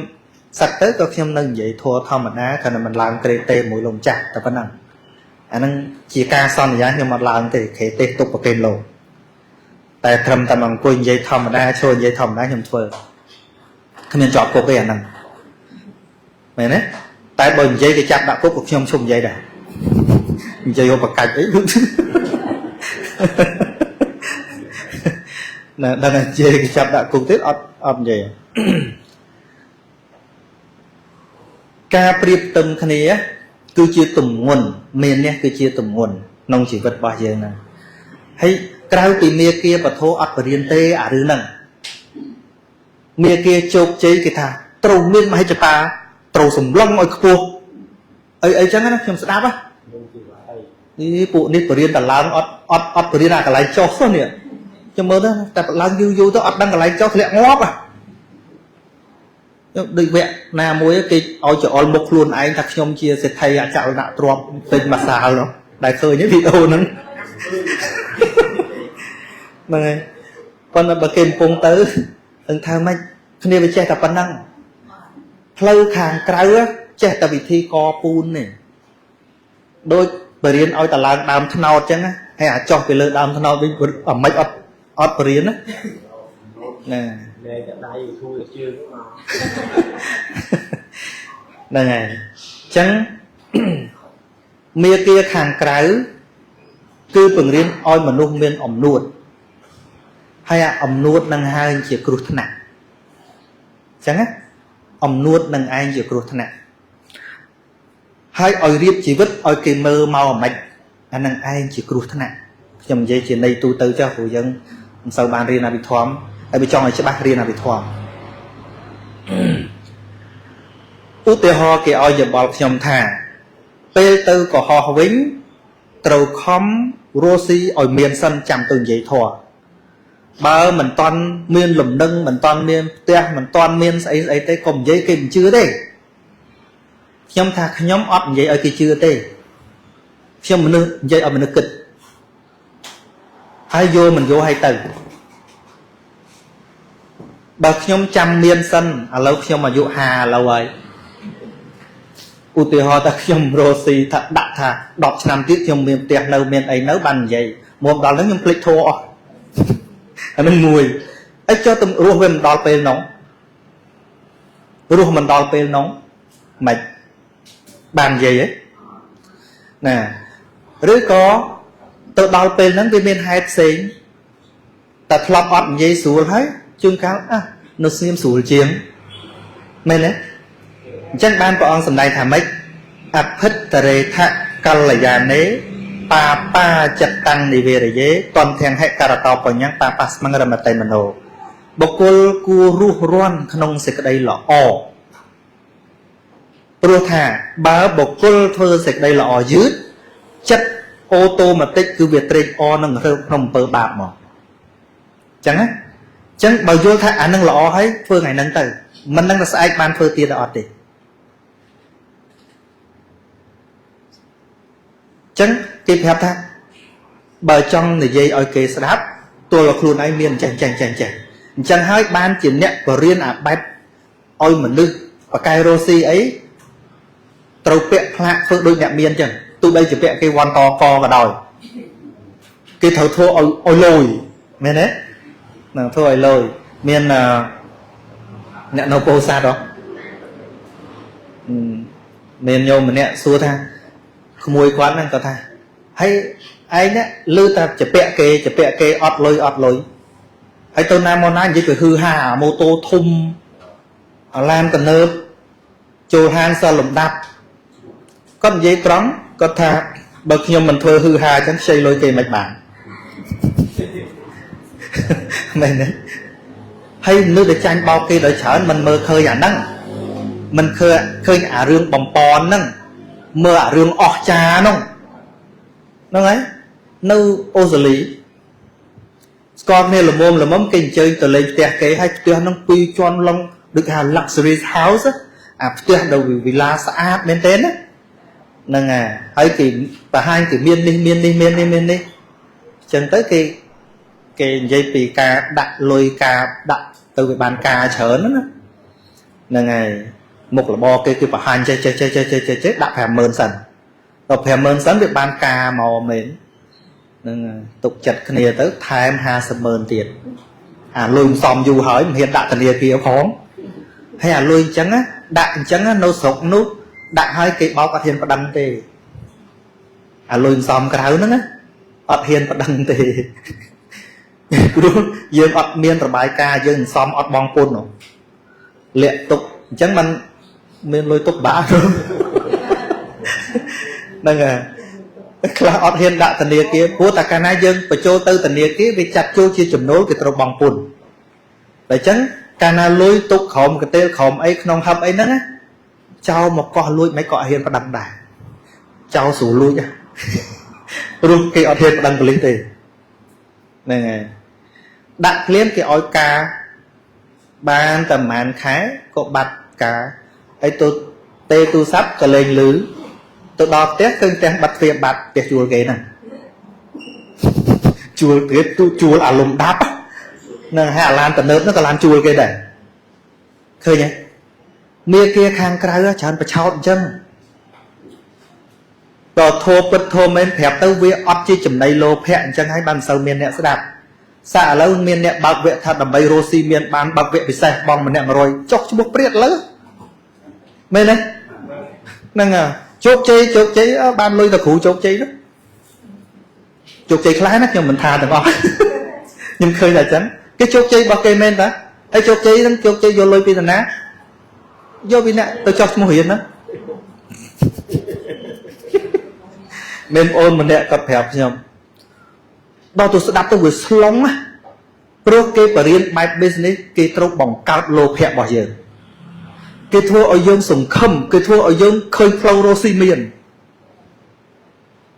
សឹកទៅក៏ខ្ញុំនៅនិយាយធម៌ធម្មតាគ្រាន់តែមិនឡើងក្រេតេមួយលោកម្ចាស់តែប៉ុណ្ណឹងអាហ្នឹងជាការសន្យាខ្ញុំអត់ឡើងទេក្រេតេទុកប្រគេនលោកតែត្រឹមតែមកអង្គុយនិយាយធម្មតាចូលនិយាយធម្មតាខ្ញុំធ្វើគ្មានជាប់គុកទេអាហ្នឹងមែនទេតែបើនិយាយគេចាប់ដាក់គុកក៏ខ្ញុំឈប់និយាយដែរនិយាយបកាច់អីណាដល់តែនិយាយគេចាប់ដាក់គុកទៀតអត់និយាយការប្រៀបទឹមគ្នាគឺជាទម្ងន់មាននេះគឺជាទម្ងន់ក្នុងជីវិតរបស់យើងហ្នឹងហើយក្រៅពីមេគាពធអត់បរៀនទេអារឿងហ្នឹងមេគាជោគជ័យគេថាត្រូវមានមហិច្ឆតាត្រូវសម្លឹងឲ្យខ្ពស់អីចឹងណាខ្ញុំស្ដាប់ហ៎នេះពួកនេះបរៀនតឡើងអត់បរៀនអាកន្លែងចុះនេះខ្ញុំមើលទៅតែឡើងយូរយូរទៅអត់ដឹងកន្លែងចុះធ្លាក់ងាប់ហ៎ដូចវគ្គណាមួយគេឲ្យច្អល់មុខខ្លួនឯងថាខ្ញុំជាសេដ្ឋីអចលនៈទ្រព្យពេញមួយសាលនោះដែលឃើញវីដេអូហ្នឹងហ្នឹងហើយប៉ុន្តែបើគេកំពុងទៅនឹងថាម៉េចគ្នាវាចេះតែប៉ុណ្ណឹងផ្លូវខាងក្រៅចេះតែវិធីកពូននេះដូចបរៀនឲ្យតឡើងដើមថ្នោតចឹងណាហើយអាចចុះពីលើដើមថ្នោតវិញអាម៉េចអត់បរៀនណាណាលែងតែដៃធូរជើងមកហ្នឹងហើយអញ្ចឹងមេគាខាងក្រៅគឺបង្រៀនឲ្យមនុស្សមានអំនួតហើយអាអំនួតនឹងហើយជាគ្រោះថ្នាក់អញ្ចឹងណាអំនួតនឹងឯងជាគ្រោះថ្នាក់ហើយឲ្យរៀបជីវិតឲ្យគេមើលមកអាម៉េចអានឹងឯងជាគ្រោះថ្នាក់ខ្ញុំនិយាយជាន័យទូទៅចុះព្រោះយើងមិនសូវបានរៀនអភិធម្មហើយបើចង់ឲ្យច្បាស់រៀនអភិធម្មឧទាហរណ៍គេឲ្យយោបល់ខ្ញុំថាពេលទៅកុហកវិញត្រូវខំរស់ស៊ីឲ្យមានសិនចាំទៅនិយាយធម៌បើមិនតន់មានលំនឹងមិនតន់មានផ្ទះមិនតន់មានស្អីស្អីទេកុំនិយាយគេមិនជឿទេខ្ញុំថាខ្ញុំអត់និយាយឲ្យគេជឿទេខ្ញុំមនុស្សនិយាយឲ្យមនុស្សគិតហើយយកមិនយកឲ្យទៅបើខ្ញុំចាំមានសិនឥឡូវខ្ញុំអាយុ50ឥឡូវហើយឧទាហរណ៍ថាខ្ញុំរស់ស៊ីថាដាក់ថា10ឆ្នាំទៀតខ្ញុំមានផ្ទះនៅមានអីនៅបាននិយាយមកដល់ហ្នឹងខ្ញុំភ្លេចធัวអស់អានឹងមួយអីចុះទៅរស់វាមិនដល់ពេលនោះរស់មិនដល់ពេលនោះមិនបាននិយាយទេណាឬក៏ទៅដល់ពេលហ្នឹងវាមានហេតុផ្សេងតែធ្លាប់អត់និយាយស្រួលហើយជួនកាលអះនៅស្ងៀមស្រួលជាងមែនទេអញ្ចឹងបានព្រះអង្គសម្ដែងថាម៉េចអភិតរេថកល្យាណេ បាបាចិត្តតាំងនិវេរយេតនទាំងហិករតោបញ្ញបាបាស្មងរមតិមโนបុគ្គលគួររស់រាន់ក្នុងសេចក្តីល្អព្រោះថាបើបុគ្គលធ្វើសេចក្តីល្អយឺតចិត្តអូតូម៉ាទិកគឺវាត្រេកអរនឹងរើក្នុងអំពើបាបមកចឹងណាចឹងបើយល់ថាអានឹងល្អហើយធ្វើថ្ងៃហ្នឹងទៅមិននឹងតែស្អែកបានធ្វើទៀតអត់ទេចឹងគេប្រាប់ថាបើចង់និយាយឲ្យគេស្ដាប់ទល់ខ្លួនឯងមានចេះចេះចេះចេះអញ្ចឹងហើយបានជាអ្នកបរៀនអាបែបឲ្យមនុស្សបកែរស់ស៊ីអីត្រូវពាក់ផ្លាកធ្វើដូចអ្នកមានចឹងទោះបីជាពាក់គេវ៉ាន់តកក៏ដោយគេត្រូវធ្វើឲ្យលយមែនទេនឹងធ្វើឲ្យលយមានអ្នកនៅពោធិ៍សាត់ហ៎មានញោមម្នាក់សួរថាក្មួយគាត់ហ្នឹងគាត់ថាហើយឯងនេះឮតែជាពាក់គេជាពាក់គេអត់លុយអត់លុយហើយទៅណាមកណានិយាយពីហឺហាម៉ូតូធំអាឡានទំនើបចូលហាងសិលលំដាប់គាត់និយាយត្រង់គាត់ថាបើខ្ញុំមិនធ្វើហឺហាអញ្ចឹងខ្ចីលុយគេមិនបានមែនទេហើយមនុស្សដែលចាញ់បោកគេដោយច្រើនមិនមើលឃើញអាហ្នឹងមិនឃើញអារឿងបំពន់ហ្នឹងមើលអារឿងអស្ចារ្យហ្នឹងហ្នឹងហើយនៅអូស្ត្រាលីស្គាល់គ្នាល្មមល្មមគេអញ្ជើញទៅលេងផ្ទះគេហើយផ្ទះហ្នឹងពីរជាន់ឡុងដូចថា luxury house អាផ្ទះនៅវិឡាស្អាតមែនទេណាហ្នឹងហើយគេបង្ហាញគេមាននេះមាននេះមាននេះមាននេះអញ្ចឹងទៅគេនិយាយពីការដាក់លុយការដាក់ទៅវាបានការច្រើនណាហ្នឹងហើយមុខរបរគេគឺបង្ហាញចេះចេះចេះចេះចេះចេះដាក់ 50000 សិនដល់ 50000 សិនវាបានការមកមែនហ្នឹងទុកចិត្តគ្នាទៅថែម 500,000 ទៀតអាលុយមិនសមយូរហើយមិនហ៊ានដាក់ធនាគារផងហើយអាលុយអញ្ចឹងដាក់អញ្ចឹងនៅស្រុកនោះដាក់ឲ្យគេបោកអត់ហ៊ានប្តឹងទេអាលុយមិនសមក្រៅហ្នឹងណាអត់ហ៊ានប្តឹងទេព្រោះយើងអត់មានរបាយការណ៍យើងមិនសមអត់បងពុនលាក់ទុកអញ្ចឹងมันមានលុយទុកបាក់ហ្នឹងហើយខ្លះអត់ហ៊ានដាក់ធនាគារព្រោះតែកាលណាយើងបញ្ចូលទៅធនាគារវាចាត់ចូលជាចំណូលគេត្រូវបង់ពន្ធតែអញ្ចឹងកាលណាលុយទុកក្រោមកន្ទេលក្រោមអីក្នុងហឹបអីហ្នឹងណាចោលមកកោះលួចមិនក៏អត់ហ៊ានប្តឹងដែរចោលស្រួលលួចព្រោះគេអត់ហ៊ានប្តឹងប៉ូលីសទេហ្នឹងហើយដាក់ភ្លាមគេឲ្យការបានតែប្រហែលខែក៏បាត់ការហើយទៅទេទូរស័ព្ទក៏លេងលឺទៅដល់ផ្ទះឃើញផ្ទះបាត់ទ្វារបាត់ផ្ទះជួលគេហ្នឹងជួលគេទូជួលអាលំដាប់ហ្នឹងហើយអាឡានទំនើបហ្នឹងក៏ឡានជួលគេដែរឃើញទេមាគាខាងក្រៅច្រើនប្រឆោតអញ្ចឹងដល់ធោពិតធោមែនប្រាប់ទៅវាអត់ជាចំណៃលោភៈអញ្ចឹងហើយបានមិនសូវមានអ្នកស្ដាប់សាឥឡូវមានអ្នកបើកវគ្គថាដើម្បីរស់ស៊ីមានបានបើកវគ្គពិសេសបងម្នាក់100ចុះឈ្មោះព្រាតលើមែនទេហ្នឹងជោគជ័យជោគជ័យបានលុយទៅគ្រូជោគជ័យនោះជោគជ័យខ្លះណាខ្ញុំមិនថាទាំងអស់ខ្ញុំឃើញតែអញ្ចឹងគេជោគជ័យរបស់គេមែនតាហើយជោគជ័យហ្នឹងជោគជ័យយកលុយពីតាណាយកពីអ្នកទៅចោះឈ្មោះរៀនហ្នឹងមានអូនម្នាក់គាត់ប្រាប់ខ្ញុំដល់ទៅស្ដាប់ទៅវាស្លុងណាព្រោះគេបរៀនបែប business គេត្រូវបង្កើតលោភៈរបស់យើងគេធ្វើឲ្យយើងសង្ឃឹមគេធ្វើឲ្យយើងឃើញផ្លូវរស់ស៊ីមាន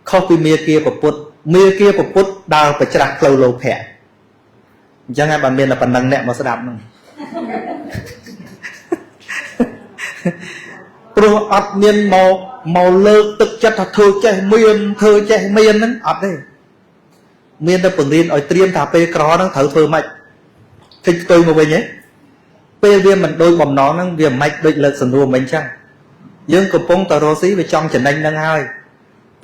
ខុសពីមាគាពពុទ្ធមាគាពពុទ្ធដើរប្រច្រាស់ផ្លូវលោភៈអញ្ចឹងហើយបើមានតែប៉ុណ្ណឹងអ្នកមកស្ដាប់ហ្នឹងព្រោះអត់មានមកលើកទឹកចិត្តថាធ្វើចេះមានធ្វើចេះមានហ្នឹងអត់ទេមានតែបង្រៀនឲ្យត្រៀមថាពេលក្រហ្នឹងត្រូវធ្វើម៉េចឃើញផ្ទុយមកវិញហ៎ពេលវាមិនដូចបំណងហ្នឹងវាមិនដូចលើកសំណួរមិញចឹងយើងកំពុងតែរស់ស៊ីវាចង់ចំណេញហ្នឹងហើយ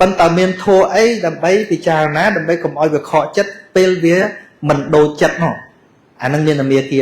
ប៉ុន្តែមានធัวអីដើម្បីពិចារណាដើម្បីកុំឲ្យវាខកចិត្តពេលវាមិនដូចចិត្តនោះអាហ្នឹងមានតែមាគា